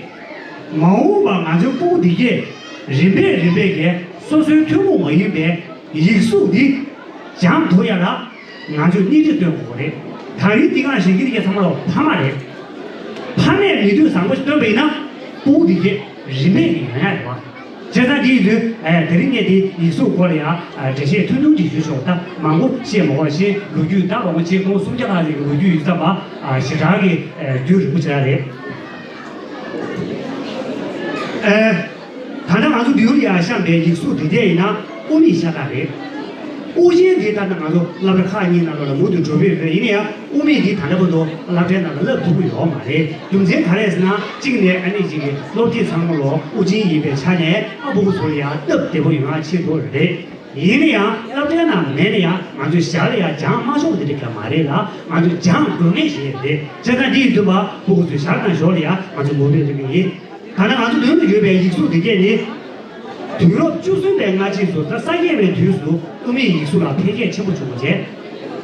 མ་འོངས་པར་ང་ཚོའི་ཕྲུ་གུ་འདི་གས་རིམ་པས་རིམ་པས་ཀྱིས་སོ་སོའི་ཐུན་མོང་མ་ཡིན་པའི་ཡིག་གཟུགས་འདི་སྦྱང་ཐུབ་ཡ་ལ་ང་ཚོས་སྣེ་ཁྲིད་སྟོན་དགོས་རེད། ད་རིང་འདི་ག་ཞིག་གི་འདི་གས་ཚང་མ་ལ་ཕ་མ་རེད། ཕ་མས་ནུས་འདོད་བཟང་པོ་ཞིག་སྟོན་པ་ཡིན་ན་ཕྲུ་གུ་འདི་གས་རིམ་པས་ཀྱིས་ཡོང་ཡ་རེད་བ། བྱས་ཙང་དེ་ཡིན་དུས་ཨེ་དེ་རིང་ངས་དེ་ཡིག་གཟུགས་སྐོར་ལ་ཡང་འགྲེལ་བཤད་ཐུང་ཐུང་ཅིག་ཞུས་ཆོག་ད་མང་པོ་བཤད་མ་དགོས་ཤིང་ལོ་རྒྱུས་ད་ལོ་ངོ་ཆིག་སྟོང་སུམ་བརྒྱ་ལྷག་ཅིག་གི་ལོ་རྒྱུས་ཡོད་ཙམ་པ་ཞེ་དྲག་གི་རྒྱུན་རིང་པོ་ཅིག་རེད། ཨེ་ད་ལྟ་ང་ཚོ་བོད་ཡུལ་ལ་ཡང་བཤམས་པའི་ཡིག་གཟུགས་འདི་འདྲ་ཡིན་ན་དབུ་མེད་ཤ་སྟག་རེད། དབུ་ཅན་འདི་ལྟར་ན་ང་ཚོ་སློབ་གྲྭ་ཁག་གཉིས་ནང་ལོགས་ལ་མུ་མཐུད་འགྲོ་གི་ཡོད་པས། ཡིན་ན་ཡང་དབུ་མེད་འདི་ད་ལྟ་བར་དུ་སློབ་གྲྭའི་ནང་ལ་བསླབ་ཐུབ་ཀྱི་ཡོད་མ་རེད། རྒྱུ་མཚན་ག་རེ་ཟེར་ན་གཅིག་ནས་ཨ་ནེ་གཅིག་གིས་སློབ་ཁྲིད་ཚང་མ་ལོ་དབུ་ཅན་ཡིན་པའི་ཆ་ནས་ཨ་ཕྲུ་གུ་ཚོ་ལ་ཡང་སྟབས་བདེ་པོ་ཡོང་ཡ་ཆེད་དུ་རེད། ཡིན་ན་ཡང་སློབ་གྲྭའི་ནང་མེད་ན་ཡང་ང་ཚོས་ཞར་ལ་ཡང་སྦྱང་མ་ཆོག་པ་དེ་འདྲ་གང་མ་རེད་ལ། ང་ཚོས་སྦྱང་དགོས་ངེས་ཞིག་རེད། བྱས་ཙང་འདི་ཡིན་དུས་བ་ཕྲུ་གུ་ཚོས་ཞར་དང་ཞོར་ལ་ཡང་ང་ཚོས་མུ་མཐུད་རིག་གི་ཡིན། ད་ནི་ང་ཚོ་མདུན་དུ་ཡོད་པའི་ཡིག་གཟུགས་འདི་གས་ནི། དུས་རབས་བཅུ་གསུམ་པའི་སྔ་ཕྱི་ཚོ་ད་ས་སྐྱེས་པའི་དུས་སུ་དབུ་མེད་ཡིག་གཟུགས་ལ་འཕེལ་རྒྱས་ཆེན་པོ་བྱུང་བ་བྱས།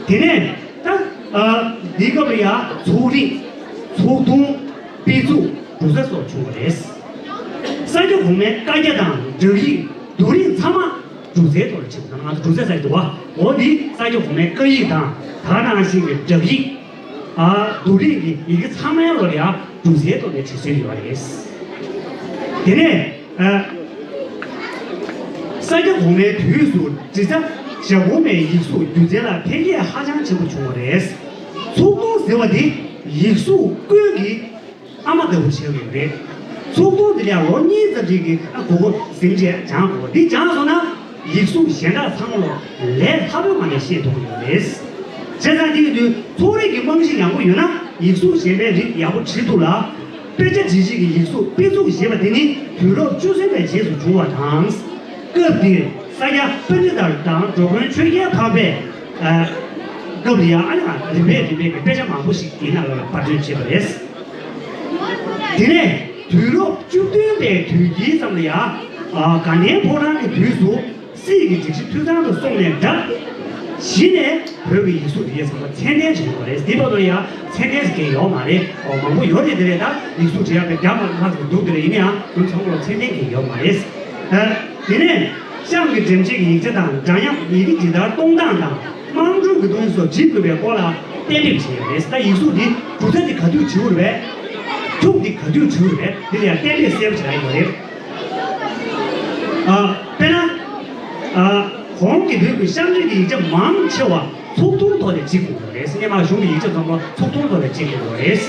དེ་ནས་ད་ཨ་འདི་སྐབས་ལ་ཡང་ཚོགས་རིགས། ཚོགས་ཐུང་། དཔེ་མཛོད། འབྲུ་རྩ་སོགས་བྱུང་བ་རེད། ས་སྐྱ་གོང་མའི་བཀའ་རྒྱ་དང་འདྲ་ཡིག་རྡོ་རིང་ཚང་མ་འབྲུ་རྩའི་ཐོག་ལ་བྲིས་འདུག་ང་ཚོ་འབྲུ་རྩ་ཟེར་གྱི་འདུག་བ། འོ་འདི་ས་སྐྱ་གོང་མའི་བཀའ་ཡིག་དང་ད་ག་ནང་བཞིན་གྱི་འདྲ་ཡིག་ཨ་རྡོ་རིང་གི་ཡི་གེ་ཚང་མའི་ལོགས་ལ་ཡང་འབྲུ་རྩའི་ཐོག་ནས་བྲིས་སྲོལ་ཡོད་རེད། དེ་ནས་ཨ་ས་སྐྱ་གོང་མའི་དུས་སུ་འབྲི་རྩ་བྱ་གོང་མའི་ཡིག་གཟུགས་སྒྱུ་རྩལ་ལ་འཕེལ་རྒྱས་ཧ་ཅང་ཆེན་པོ་བྱུང་བ་རེད། ཚོགས་ཐུང་ཟེར་བ་དེ་ཡིག་གཟུགས་ཀུན་གྱི་ཨ་མ་ལྟ་བུ་བྱེད་དགོས་རེད། ཚོགས་ཐུང་འདི་ལ་ཡང་ལོ་གཉིས་ཙམ་ཅིག་གི་ཨ་གོ་གོ་ཟིན་བྱས་སྦྱང་དགོས། འདི་སྦྱངས་སོང་ན་ཡིག་གཟུགས་གཞན་དག་ཚང་མ་ལོ་ལས་སླ་པོའི་ངང་ནས་ཤེས་ཐུབ་ཀྱི་ཡོད་རེད། བྱས་ཙང་འདི་ཡིན་དུས་ཚོགས་རིགས་ཀྱི་རྨང་གཞི་ཡག་པོ་ཡོད་ན་ཡིག་གཟུགས་གཞན་པའི་རིགས་ཡག་པོ་བྲིས་ཐུབ་ལ། དཔེ་ཆ་འབྲི་བྱེད་ཀྱི་ཡིག་གཟུགས་དཔེ་མཛོད་ཞེས་པ་དེ་ནི་དུས་རབས་བཅུ་གསུམ་པའི་རྗེས་སུ་བྱུང་བ་དང་། སྐབས་འདིར་ས་སྐྱ་པཎྜི་ཏ་དང་འགྲོ་མགོན་ཆོས་རྒྱལ་འཕགས་པའི་ཨ་སྐབས་ལ་ཡང་ཨ་ནི་རིམ་པས་རིམ་པས་ཀྱི་དཔེ་ཆ་མང་པོ་ཞིག་འདི་ནང་ལ་པར་སྐྲུན་བྱས་པ་རེད། དེ་ནས་དུས་རབས་བཅུ་བདུན་པའི་དུས་དཀྱིལ་ཙམ་ལ་ཡང་ཨ་དགའ་ལྡན་ཕོ་བྲང་གི་དུས་སུ་སྲིད་ཀྱི་སྒྲིག་གཞི་འཐུས་ཚང་དུ་སོང་ནས་བསྒྲགས། གཞི་ནས་བོད་ཀྱི་ཡིག་གཟུགས་འདི་གས་ཚང་མ་ཚད་ལྡན་ཞིག་ཡོད་རེད། འདི་བར་དུ་ཡང་ཚད་ལྡན་ཞིག་གང་ཡོད་མ་རེད། ཨོ་མང་པོ་ཡོད་རེད། དེ་རེད། ད་ཡིག་གཟུགས་འབྲི་ཡག་པའི་རྒྱ་མ་ལྷག་ཙམ་འདུག་དེ་རེད། ཡིན་ན་ཡང་དུས་ཚང་མ་ལ་ཚད་ལྡན་གང་ཡོད་མ་རེད། ཨ་དེ་ནས་གཤམ་གྱི་འགྲེམས་བྱེད་ཀྱི་ཡིག་ཆ་དང་འདྲ་མཉམ་ཡི་གེ་ཇི་ལྟར་གཏོང་སྟངས་དང་དམངས་ཁྲོད་ཀྱི་གཏོང་ཡིག་སོགས་བྲིས་དགོས་པའི་སྐོར་ལ་གཏན་འབེབས་བྱས་ཡོད་རེད། ད་ཡིག་གཟུགས་འདི་འབྲུ་ཚ་འདི་ག་དུས་བྲིས་དགོས་རེད་པས། འཁྱུག་འདི་ག་དུས་བྲིས་དགོས་རེད། འདི་ལ་ཡང་གཏན་འབེབས་གསལ་པོ་བྱས་ཡོད་རེད། ཨ་དཔེར་ན་ཨ་གོང་གི་བོད་ཀྱི་གཤམ་འདྲེན་གྱི་ཡིག་ཆ་མང་ཆེ་བ་ཚོགས་ཐུང་ཐོག་ནས་བྲིས་དགོས་ཡོད་རེད། སྔོན་མ་གཞུང་གི་ཡིག་ཆ་ཚང་མ་ཚོགས་ཐུང་ཐོག་ནས་བྲིས་དགོས་ཡོད་རེད།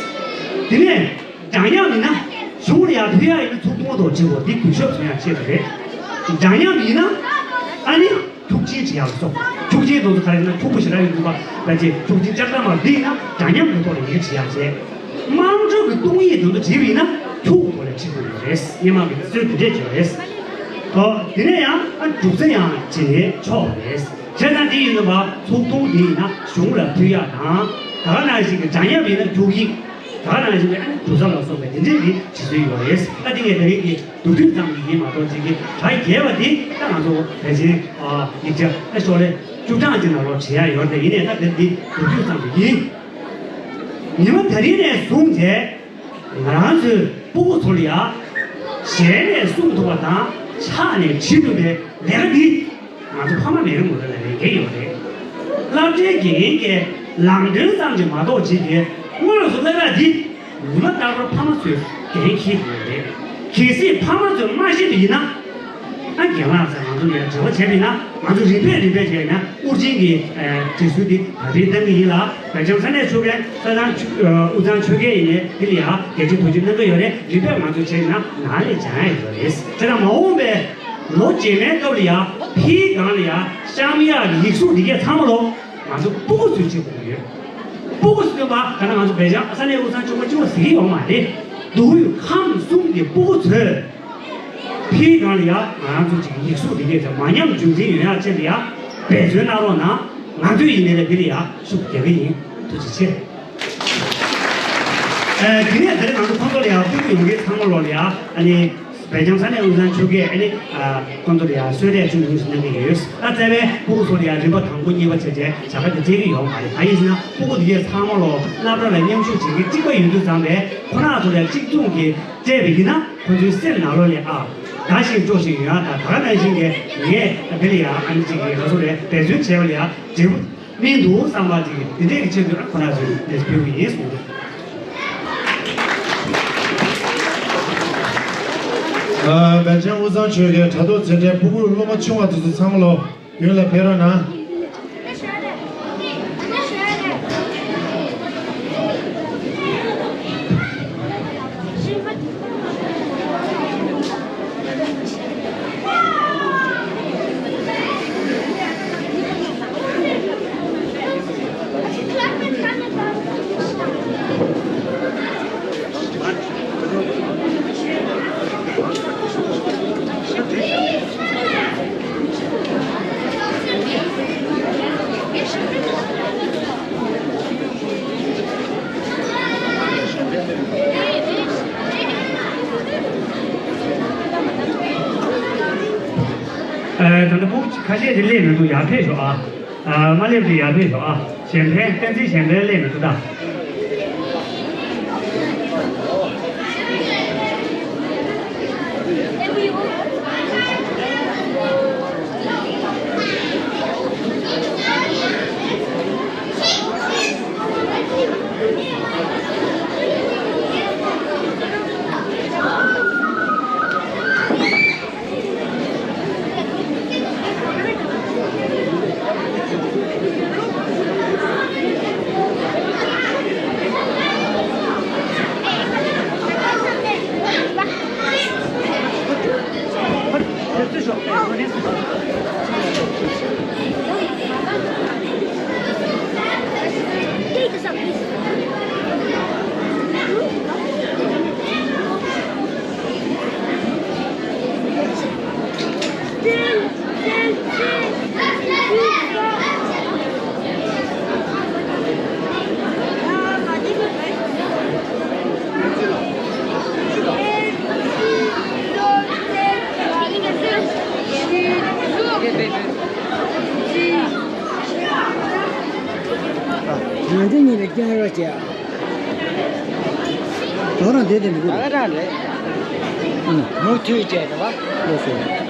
དེ་ནས་འདྲ་མཉམ་ཡིན་ན་གཞུང་ལ་ཡར་ཕུལ་ཡག་ཡིན་ན་ཚོགས་ཐུང་ཐོག་བྲིས་དགོས། འདི་གུས་ཞབས་བཟོ་ཡག་ཆེད་དུ་རེད། འདྲ་མཉམ་ཡིན་ན་ཨ་ནི་འཁྱུག་ཆེན་བྲིས་ཡག་སོགས། འཁྱུག་ཆེན་དེ་ཚོ་ག་རེ་ཡིན་ན་འཁྱུག་པོ་ཞེ་དྲག་ཡོད་འདུག་པ། ད་ཅི་འཁྱུག་ཆེན་ལྕགས་དར་མ་འདི་ཡིན་ན་འདྲ་མཉམ་གྱི་ཐོག་ལ་ཡི་གེ་བྲིས་ཡག་བྱས། དམངས་ཁྲོད་ཀྱི་གཏོང་ཡིག་དེ་ཚོ་བྲིས་པ་ཡིན་ན་འཁྱུག་ཐོག་ལ་བྲིས་དགོས་ཡོད་རེད། སྔོན་མ་གི་སྲོལ་དེ་འདྲས་བྱས་ཡོད་རེད། ཨོ་དེ་ནས་ཡང་ཨ་འབྲུ་རྩ་ཡང་བྲིས་ནས་ཆོག་པ་རེད། བྱས་ཙང་འདི་ཡིན་ན་བ་ཚོགས་ཐུང་འདི་ཡིན་ན་གཞུང་ལ་ཕུལ་ཡག་དང་། ད་ག་ནང་བཞིན་གྱི་འདྲ་མཉམ་ཡིན་ན་འཁྱུག་ཡིག་ད་ག་ནང་བཞིན་པའི་ཨ་ནི་གྲུབ་མཐའ་ལ་སོགས་པའི་དེ་འདྲའི་གི་བྲིས་སྲོལ་ཡོད་རེད། ད་དེ་ངས་ད་རིང་གི་མདོར་བསྡུས་ཙམ་ཞིག་ཡིན་མ་གཏོགས་ཅིག་གི་གྲ་རྒྱས་པ་དེ་ད་ང་ཚོ་ཕལ་ཆེར་ཨ་ཡིག་ཆ་ཨ་ཤོག་ལེ་བཅུ་གྲངས་ཅིག་ནང་ལོགས་བྲིས་ཡ་ཡོད་རེད། ཡིན་ནའི་ད་དེ་འདི་མདོར་བསྡུས་ཙམ་ཞིག་ཡིན། ཉི་མ་ད་རིང་ནས་བཟུང་སྟེ། ང་རང་ཚོའི་སྤུ་གུ་ཚོ་ལ་ཡ། ཞལ་ནས་གསུང་ཐུབ་པ་དང་ཕྱག་ནས་བྲིས་ཐུབ་པའི་ལས་ཀ་འདི། ང་ཚོ་ཕ་མ་མེད་རུང་ངོ་ལ་ལས་འགན་ཡོད་རེད། སློབ་གྲྭའི་དགེ་རྒན་གྱི་ལམ་སྟོན་ཙམ་གྱིས་མ་གཏོགས་བྱེད་ཀྱི་དངོས་སུ་སློབ་གྲྭ་འདི་ཉི་མ་རྟག་པར་ཕ་མ་ཚོས་འགན་འཁྱེར་དགོས་རེད། གལ་སྲིད་ཕ་མ་ཚོས་མ་ཤེས་པ་ཡིན་ན། ཨ་རྒན་ལགས་ཚོས་ང་ཚོ་ལ་ཡ་དྲི་བ་བྱས་པ་ཡིན་ན་ང་ཚོ་རིམ་པས་རིམ་པས་བྱས་ན་དབུ་ཅན་གྱི་ཨ་དྲི་ཟུར་འདི་ད་རེས་གཏང་གི་ཡིན་ལ། བོད་ལྗོངས་ས་གནས་ཆོས་དགེ་ས་ཚང་ཆོས་ཨ་དབུས་གཙང་ཆོས་དགེ་ཡིན་ནའི་འདི་ལ་ཡ་རྒྱ་ཆེ་ཐུགས་རྗེ་གནང་གི་ཡོད་རེད། རིམ་པས་ང་ཚོ་བྱས་ན་ནང་ལས་སྦྱང་ཡ་ཡོད་རེད། དེ་ལ་མ་འོངས་པའི་ལོ་རྗེས་མའི་སྐབས་ལ་ཡ་ཕིའི་སྒང་ལ་ཡ་གཤམ་ཡག་གི་ཡིག་གཟུགས་འདི་གས་ཚང་མ་ལོ་ང་ཚོ་སྤུ་གུ་ཚོས་བྱེད་དགོས་ཀྱི་ཡོད། སྤུ་གུ་ཚོས་བ་ག་ན་ང་ཚོ་བོད་ལྗོངས་ས་གནས་དབུས་གཙང་ཆོལ་ཁ་བཅུ་པ་ཟེར་གྱི་ཡོད་མ་རེད། མདོ་དབུས་ཁམས་གསུམ་གྱི་སྤུ་གུ་ཚོས། ཕིའི་སྒང་ལ་ཡ་ང་རང་ཚོ་གཅིག་ཡིག་གཟུགས་འདི་གས་ཚོ་མ་ཉམས་རྒྱུན་འཛིན་ཡོང་ཡག་ཆེད་དུ་ཡ་འབད་བརྩོན་གནང་རོགས་གནང་། ང་ཚོས་ཡིན་ནའི་ལ་འདི་ལ་ཡ་ཤུགས་རྒྱག་གི་ཡིན། ཐུགས་རྗེ་ཆེ། ཨ་དེ་ནས་ད་རེས་ང་ཚོ་ཁོང་ཚོ་ལ་ཡ་སྤུ་གུ་ཡོང་མཁན་ཚང་མ་ལོ་ལ་ཡ་ཨ་ནི་བོད་ལྗོངས་ས་གནས་དབུས་གཙང་ཆོལ་ཁའི་ཨ་ནི་ཨ་ཁོང་ཚོ་ལ་ཡ་གསོལ་རས་ཅུང་ཉུང་ཞིག་གནང་གི་ཡོད། ད་རྩ་བའི་སྤུ་གུ་ཚོ་ལ་ཡ་རིམ་པ་དང་པོ་གཉིས་པ་བྱས་རྗེས་བྱ་དགའ་དེ་སྤྲད་ཀྱི་ཡོད་མ་རེད། ད་ཡིན་ཟེར་ན་སྤུ་གུ་དེ་གས་ཚང་མ་ལོ་སློབ་གྲྭ་ལ་མཉམ་ཞུགས་བྱེད་མཁན་གཅིག་པ་ཡོད་དུས་ཙང་པས་ཁོ་རང་ཚོ་ལ་ཡ་གཅིག་མཚུངས་ཀྱི་སྤྲད་པ་ཡིན་ན། ཁོ་ཚོའི་སེམས་ནང་ལོགས་ལ་ཨ། དགའ་ཞིང་སྤྲོ་ཞིང་ཡོང་ཡ་དང་། ད་ག་ནང་བཞིན་གྱི་ངས་འདི་ལ་ཡ་ཨ་ནི་གཅིག་གི་ང་ཚོ་ལ་འབད་བརྩོན་བྱས་པ་ལ་ཡ་འབྲས་བུ་སྨིན་འདུག་བསམ་པ་ཅིག་འདི་འདྲས་ཀྱི་ཆེད་དུ་ཨ་ཁོ་རང་ཚོས་ལས་ཕུལ་གྱི་ཡིན་གསུངས་འདུག་ཨ་བོད་ལྗོངས་དབུས་གཙང་ཆོལ་ཁའི་དྲ་ཐོག་འཛིན་གྲྭའི་སྤུ་གུ་སློབ་མ་ཆུང་བ་དེ་ཚོ་ཚང་མ་ལོ། མདུན་ལ་ཕེབས་རོགས་གནང་། ཨ། ད་ལྟ་སྤུ་གུ་ཁ་ཤས་དེ་སླེབས་མི་འདུག་ཡར་ཕེབས་ཤོག་ཨ། ཨ། མ་སླེབས་དུས་ཡར་ཕེབས་ཤོག་ཨ། གཞན་ཕན་བསྟན་འཛིན་གཞན་ཕན་སླེབས་མི་འདུག་ད། ང་ཚོ་གཉིས་ལ་སྐྱོན་རོགས་བྱས། ད་རང་བསྡད་དེ་མི་དགོས། ད་རང་རེད། ཨང་། མུ་མཐུད་བྱས་རེད་བ། ལགས་སོ།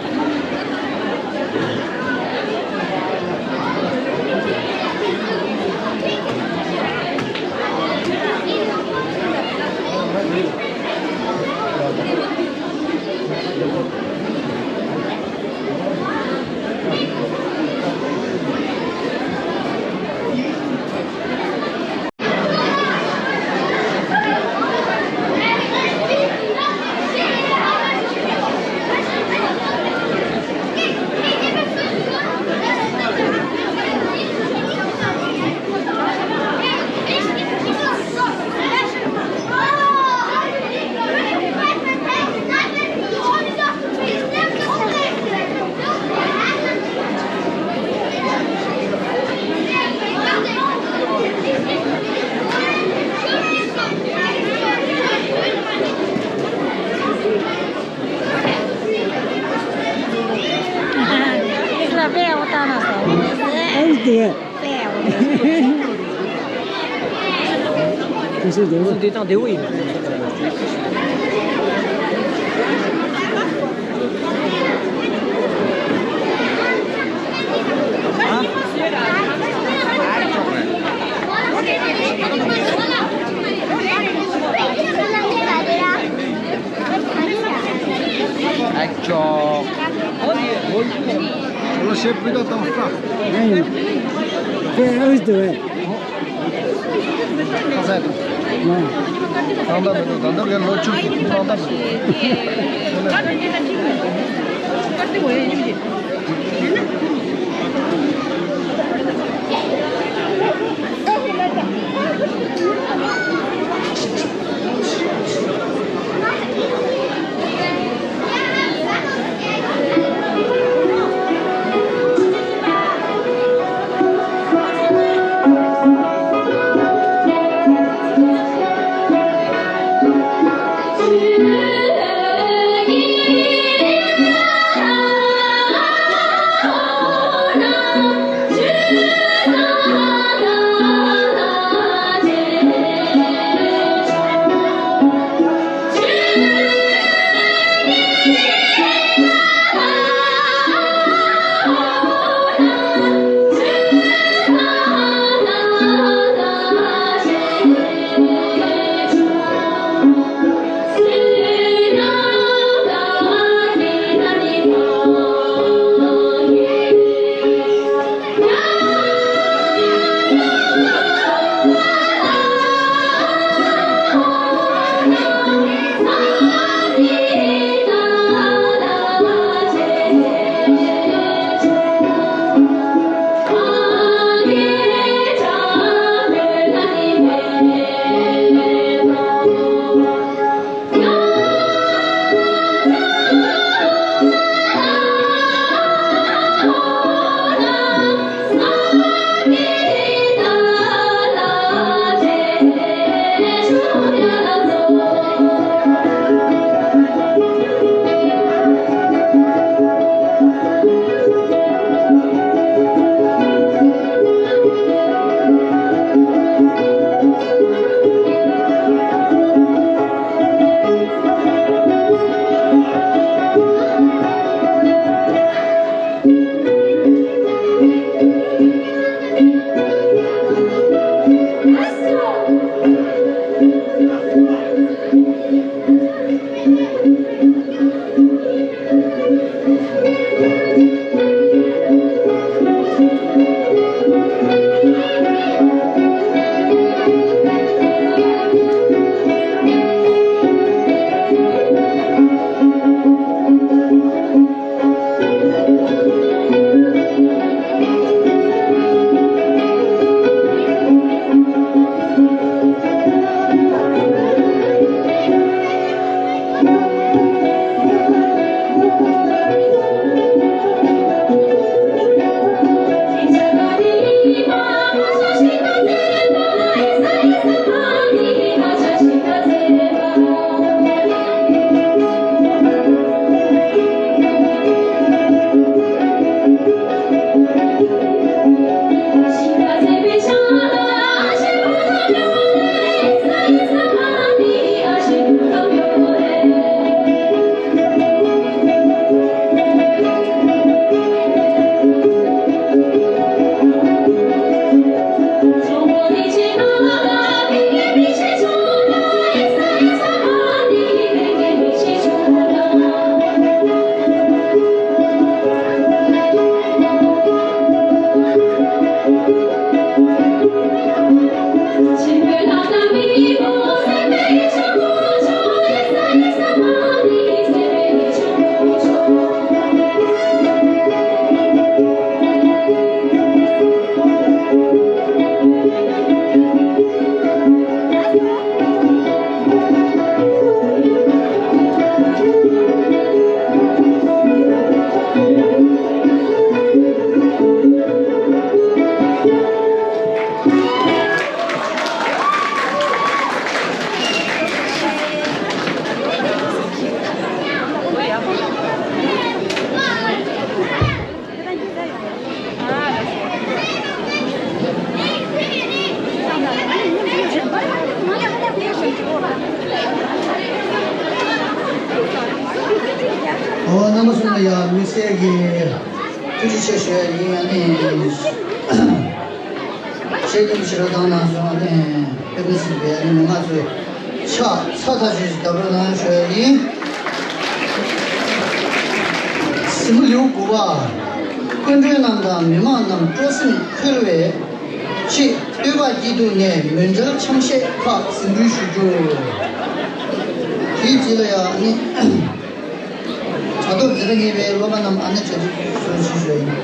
ཡོད། ཁོ་ཚོ་འདི་དང་བདེ་བོ་ཡིན། Action. Hello, chef, we don't have stuff. Hey, how is doing? ཁ་སང་དུ། ཁང་ཐང་མི་འདུག་ད་ལྟ་ལོ་བཅུ་ཟིན་ཁང་ཐང་མི་འདུག་དམིགས་བསལ་གྱི་ཐུགས་རྗེ་ཆེ་ཞུ་ཡ་ཡིན། ཨ་ནི་བཤད་སྒྲུབ་བྱེད་རོགས་དང་ནང་སོང་། ཨ་ནི་དཔེ་མི་སྲིད་པའི་ཨ་ནི་མི་མང་ཚོས་ཕྱག་ཚ་ཐག་ཆོད་ཅིག་བརྡབ་རོགས་གནང་ཞུ་ཡ་ཡིན། གཟིགས་མོ་ལེའུ་དགུ་པ། སྐུ་མགྲོན་རྣམས་དང་མི་མང་རྣམས་སྤྲོ་སེམས་འཁོལ་བའི་ཆེད་སྟོད་པ་སྐྱིད་སྡུག་ནས་མོན་གྲལ་ཆང་གཞས་ཁག་གཟིགས་འབུལ་ཞུ་རྒྱུ། དེའི་རྗེས་ལ་ཡང་ནི། དྲ་ཐོག་འཛིན་གྲྭ་གཉིས་པའི་སློབ་མ་རྣམས་ཨ་ནེ་གྲ་སྒྲིག་སོགས་ཞུ་ཞུ་ཡིན།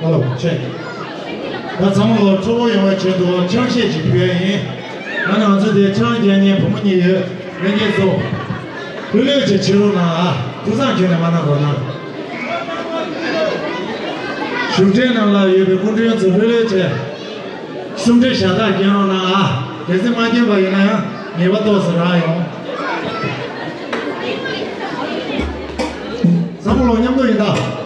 ཧ་ལོ། ཆེ། ད་ཚང་མ་ལོ་སྤྲོ་པོ་ཡོང་བའི་ཆེད་དུ་ཆང་གཞས་ཅིག་ཕུལ་ཡ་ཡིན། ང་ནི་ང་ཚོ་དེ་ཆང་རྒྱག་མཁན་བུ་མོ་གཉིས་ཡོད། ལྷན་རྒྱས་ཚོ། ལྷོད་ལྷོད་ཅིག་བྱེད་རོགས་གནང་ཨ། ཐུགས་བསམ་ཁྱོན་ནས་མ་གནང་རོགས་གནང་། བཞུགས་གྲལ་ནང་ལ་ཡོད་པའི་སྐུ་མགྲོན་ཚོ་ལྷོད་ལྷོད་བྱས། སུམ་སྒྲིལ་ཞབས་ཏོག་སྐྱོན་རོགས་གནང་ཨ། གལ་སྲིད་མ་སྐྱོན་པ་ཡིན་ན་ཡང་ངེས་པ་ཏོག་ཙམ་རག་ཡོང་། བསམ་བློ་མཉམ་དུ་ཡིན་ད།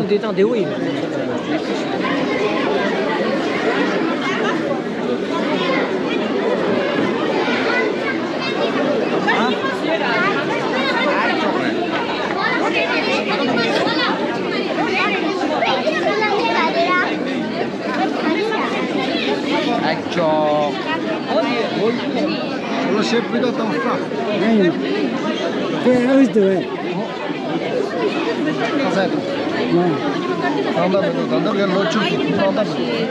འདི་དང་བདེ་བོ་ཡིན། ཨ་ཅོ། ལོ་ཤེས་པུས་ད་བཏང་ས། ཨེ་ཡིན། དེ་ཨ་བིས་དེ་བས། ཁ་སང་དང་། ཨང་། ད་ལྟ་མི་འདུག་ད་ལྟ་ལས་ལོ་བཅུ་ཙམ་ད་ལྟ་མི་འདུག་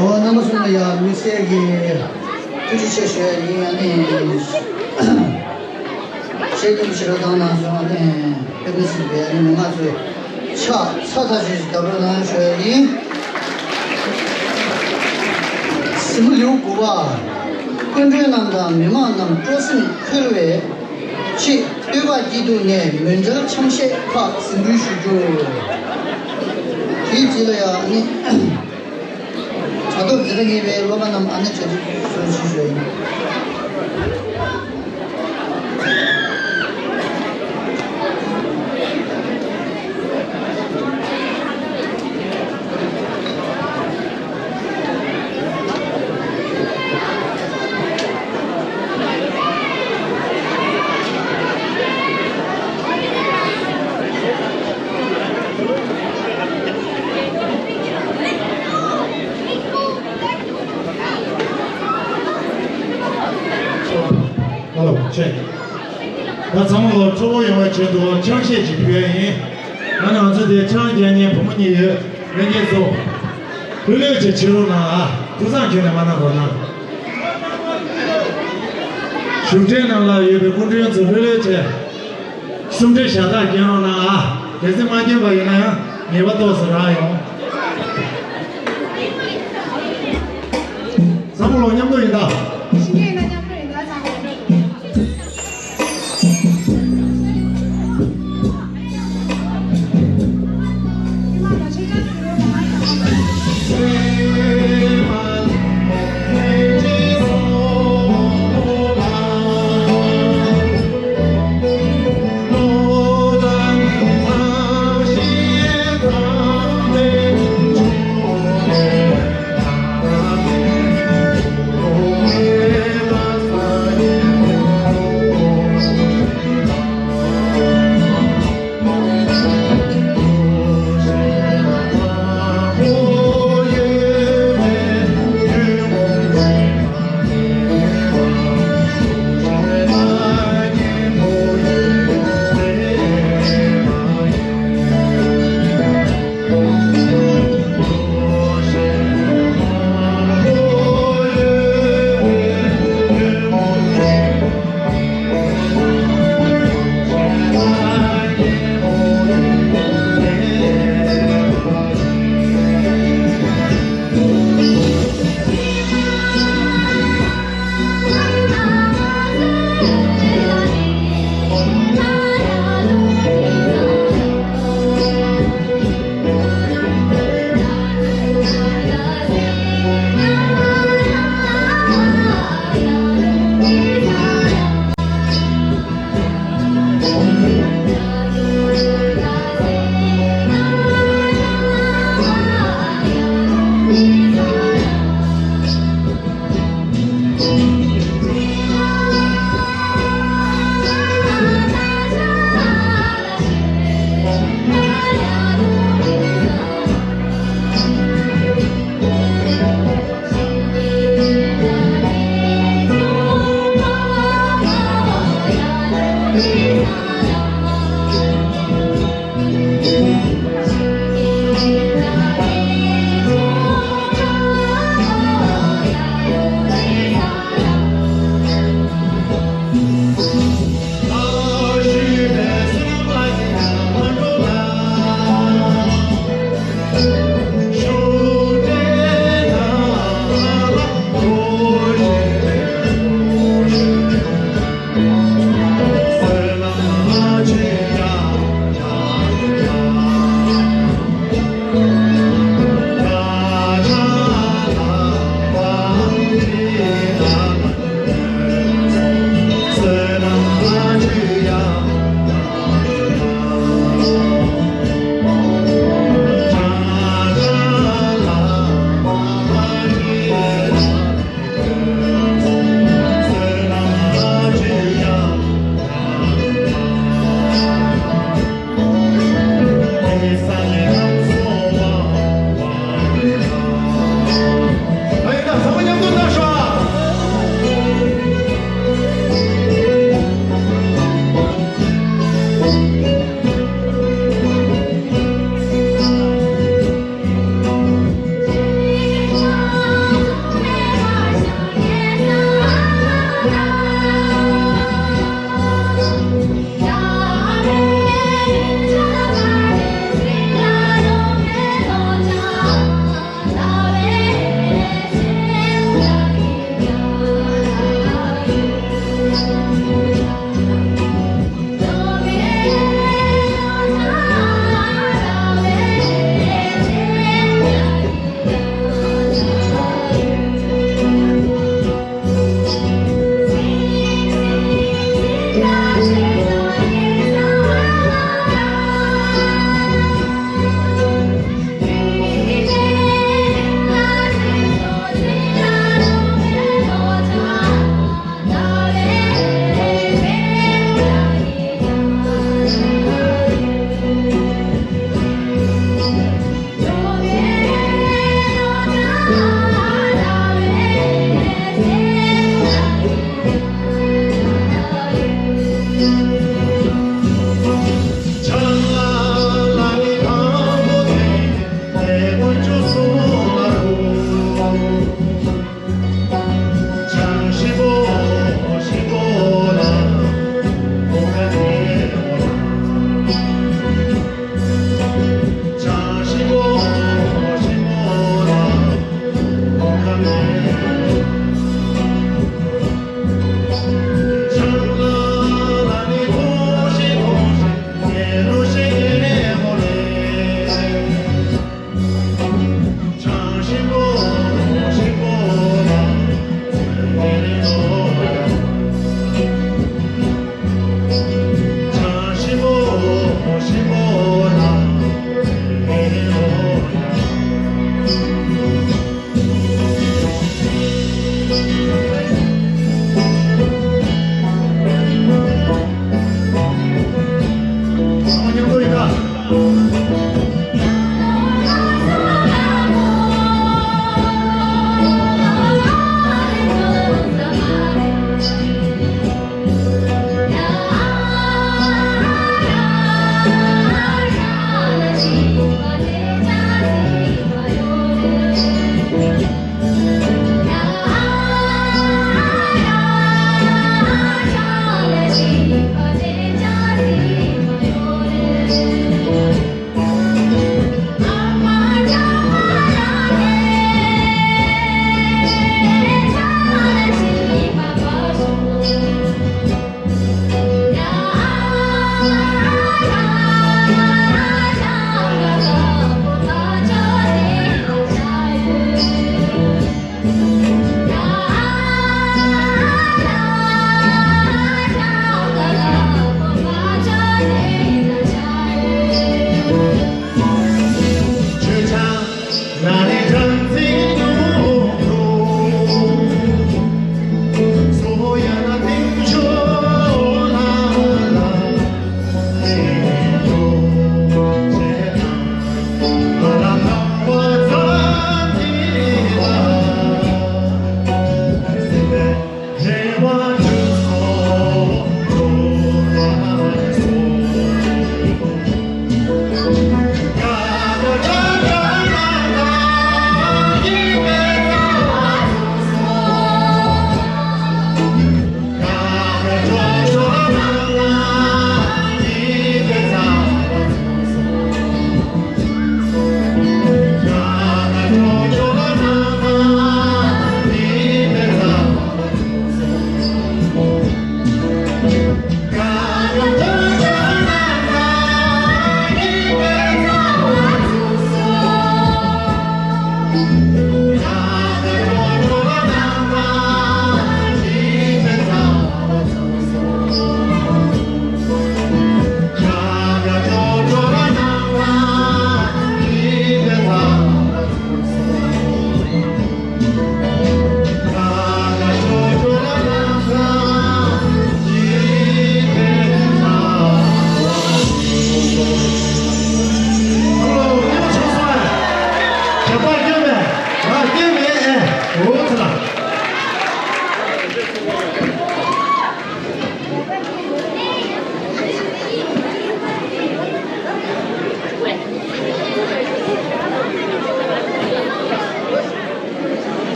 ཨོ། རྣམ་པ་ཚོ་ལ་ཡང་དམིགས་བསལ་གྱི་ཐུགས་རྗེ་ཆེ་ཞུ་ཡ་ཡིན། ཨ་ནི། བཤད་སྒྲུབ་བྱེད་རོགས་གནང་གནང་སོང་། ཨ་ནི་དཔེ་མི་སྲིད་པའི་ཨ་ནི་མི་མང་ཚོས་ཕྱག་འཚལ་ཐབས་ཤེས་ཤིག་བརྡབ་རོགས་གནང་ཞུ་ཡ་ཡིན། གཟིགས་མོ་ལེའུ་དགུ་པ། སྐུ་མགྲོན་རྣམས་དང་མི་མང་རྣམས་སྤྲོ་སེམས་འཁོལ་བའི་ཆེད། སྟོད་འབག་སྐྱིད་སྡུག་ནས་མོན་གྲལ་ཆང་གཞས་ཁག་གཟིགས་འབུལ་ཞུ་རྒྱུ། དེའི་རྗེས་ལ་ཡང་ཨ་ནི། དྲ་ཐོག་འཛིན་གྲྭ་གཉིས་པའི་སློབ་མ་རྣམས་ཨ་ནི་གྲ་སྒྲིག་བཟོ་ཞུ་ཞུ་ཡིན། ཧ་ལོ། ཆེ། ད་ཚང་མ་ལོ་སྤྲོ་པོ་ཡོང་བའི་ཆེད་དུ་ཆང་གཞས་ཅིག་ཕུལ་ཡ་ཡིན། ང་ནི་ང་ཚོ་དེ་ཆང་རྒྱག་མཁན་བུ་མོ་གཉིས་ཡོད། ལྷན་རྒྱས་ཚོ། ལྷོད་ལྷོད་བྱས་བྱེད་རོགས་གནང་ཨ། ཐུགས་བསམ་ཁྱོན་ནས་མ་གནང་རོགས་གནང་། བཞུགས་གྲལ་ནང་ལ་ཡོད་པའི་སྐུ་མགྲོན་ཚོ་ལྷོད་ལྷོད་བྱས། སུམ་སྒྲིལ་ཞབས་ཏོག་སྐྱོན་རོགས་གནང་ཨ། གལ་སྲིད་མ་སྐྱོན་པ་ཡིན་ན་ཡང་ངེས་པར་ཏོག་ཙམ་རག་ཡོང་། བསམ་བློ་མཉམ་དུ་ཡིན་ད།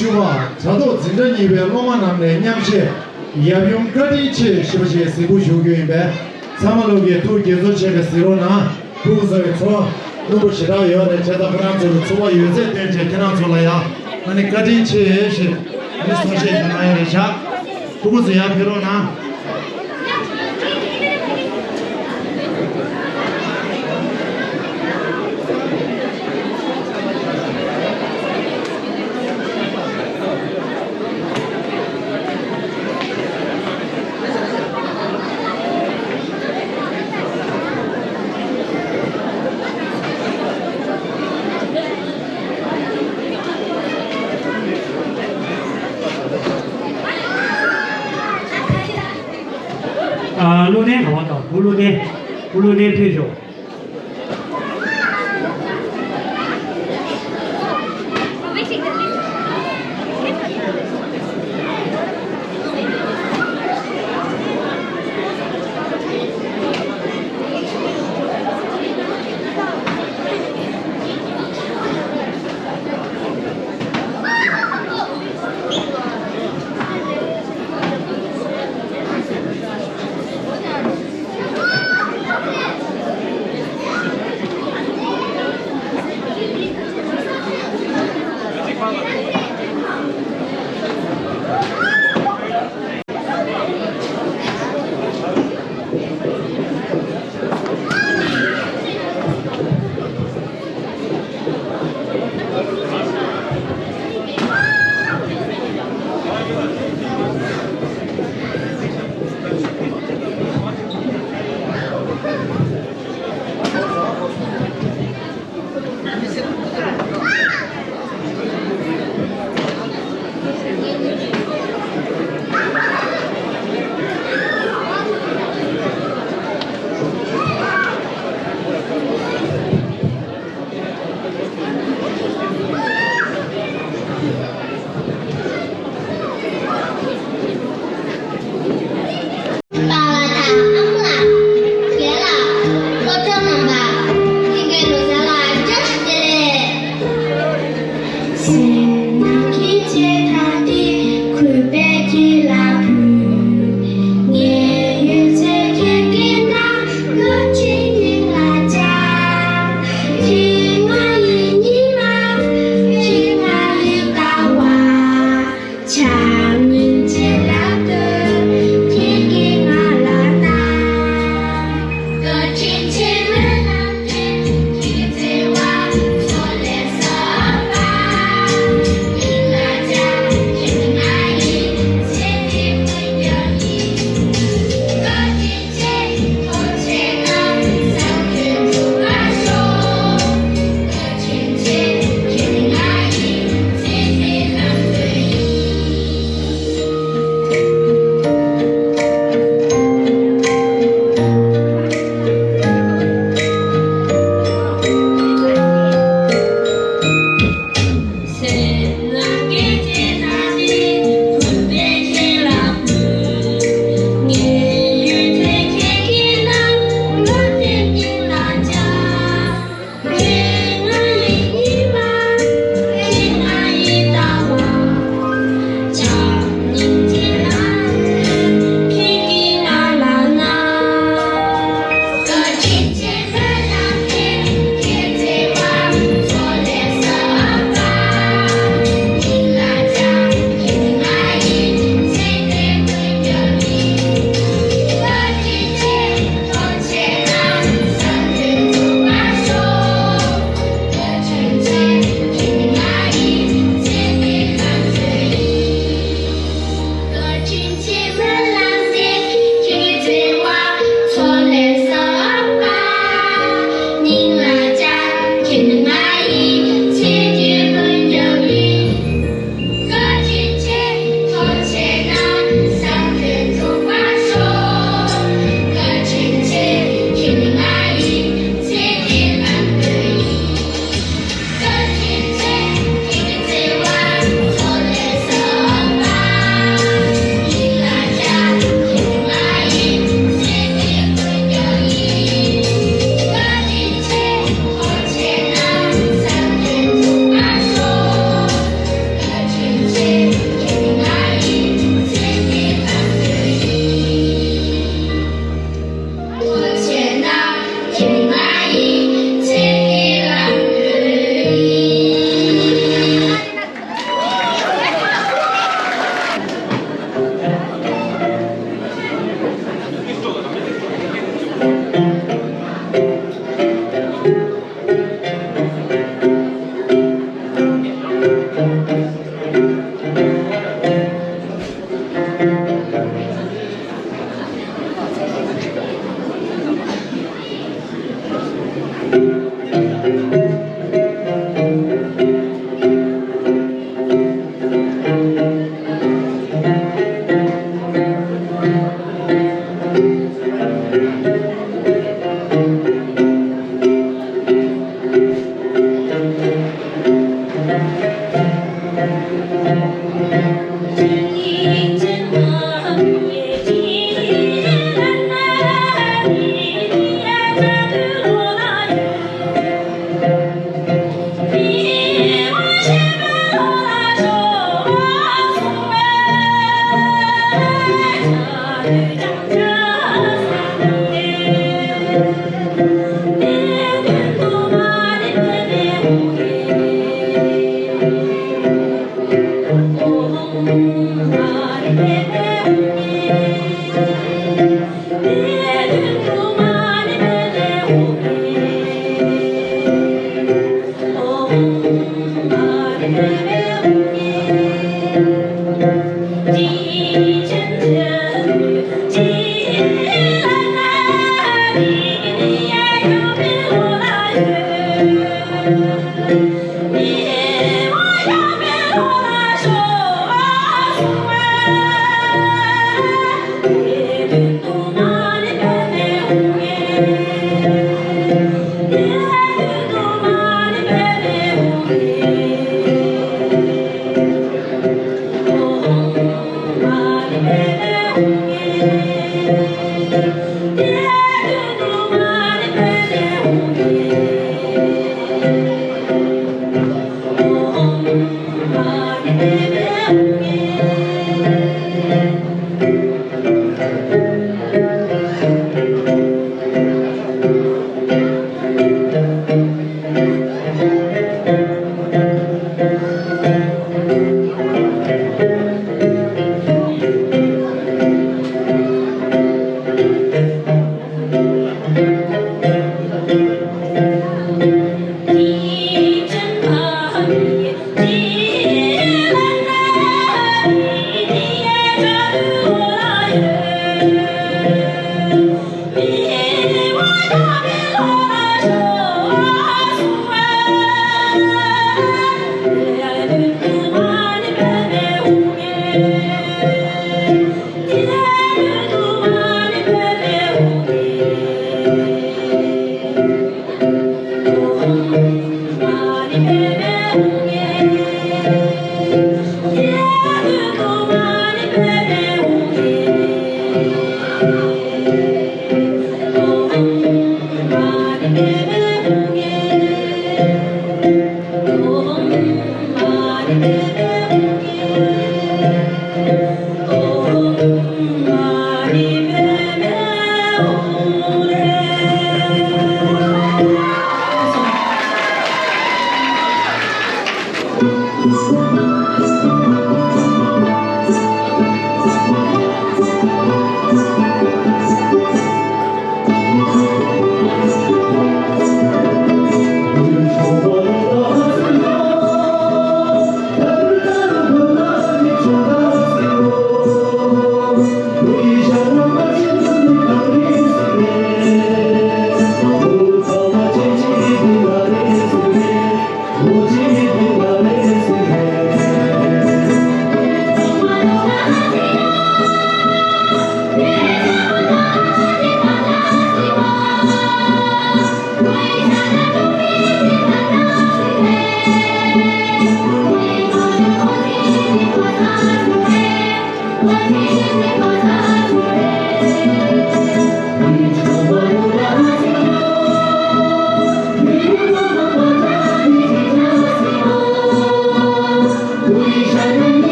ཞུ་བ། དྲ་ཐོག་འཛིན་གྲྭ་གཉིས་པའི་སློབ་མ་རྣམས་ནས་མཉམ་ཞུགས་ཡབ་ཡུམ་བཀའ་དྲིན་ཆེ་ཞེས་པ་ཞིག་གཟིགས་འབུལ་ཞུ་རྒྱུ་ཡིན་པས། ཚང་མ་ལོག་གིས་ཐུགས་དགྱེས་ཚོར་ཆེན་པོས་གཟིགས་རོགས་གནང་། སྤུ་གུ་ཚོ་ཡི་ཚོར་བ་རྣོན་པོ་ཞེ་དྲག་ཡོད་རེད། བྱས་ཙང་ཁོ་རང་ཚོ་ལ་ཚོར་བ་ཡོད་ཚད་སྟོན་བྱས། ཁྱེད་རང་ཚོ་ལ་ཡང་ཨ་ནི་བཀའ་དྲིན་ཆེ་ཞེས་ཨ་ནི་གསུང་བཤད་ཞུ་གནང་ཡོད་རེད་ཤག་སྤུ་གུ་ཚོ་ཡར་ཕེབས་རོགས་གནང་། ཨ། བློ་ལྡན་ག་བ་དང་བུ་བློ་ལྡན། བུ་བློ་ལྡན་ཕེབས་ཤོག་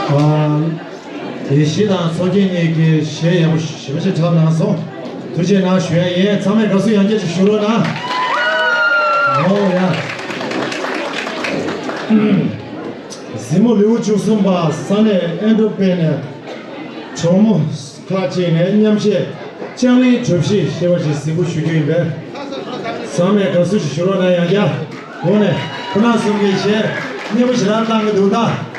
ཨ། དགེ་བཤེས་དང་ཚོགས་རྒྱན་གཉིས་ཀྱིས་གཞས་ཡག་པོ་ཞེ་པོ་ཅིག་འཁྲབ་གནང་སོང་། ཐུགས་རྗེ་གནང་ཞུ་ཡ་ཡིན། ཚང་མས་དགའ་བསུ་ཡང་བསྐྱར་ཅིག་ཞུ་རོགས་གནང་། ཨོ་ཡ། གཟིགས་མོ་ལེའུ་བཅུ་གསུམ་པ་ས་གནས་ཨན་ཌོ་པེ་ནས་གྲོགས་མོ་ཁག་ཅིག་ནས་མཉམ་གཞས་ལྕང་གླིང་གྲོ་བཞི་ཞེས་པ་ཞིག་གཟིགས་འབུལ་ཞུ་རྒྱུ་ཡིན་པས། ཚང་མས་དགའ་བསུ་ཞིག་ཞུ་རོགས་གནང་། ཡང་བསྐྱར་ངོས་ནས་ཁོ་རང་གསུམ་གྱི་གཞས་སྙན་པོ་ཞེ་དྲག་བཏང་གི་འདུག་ད།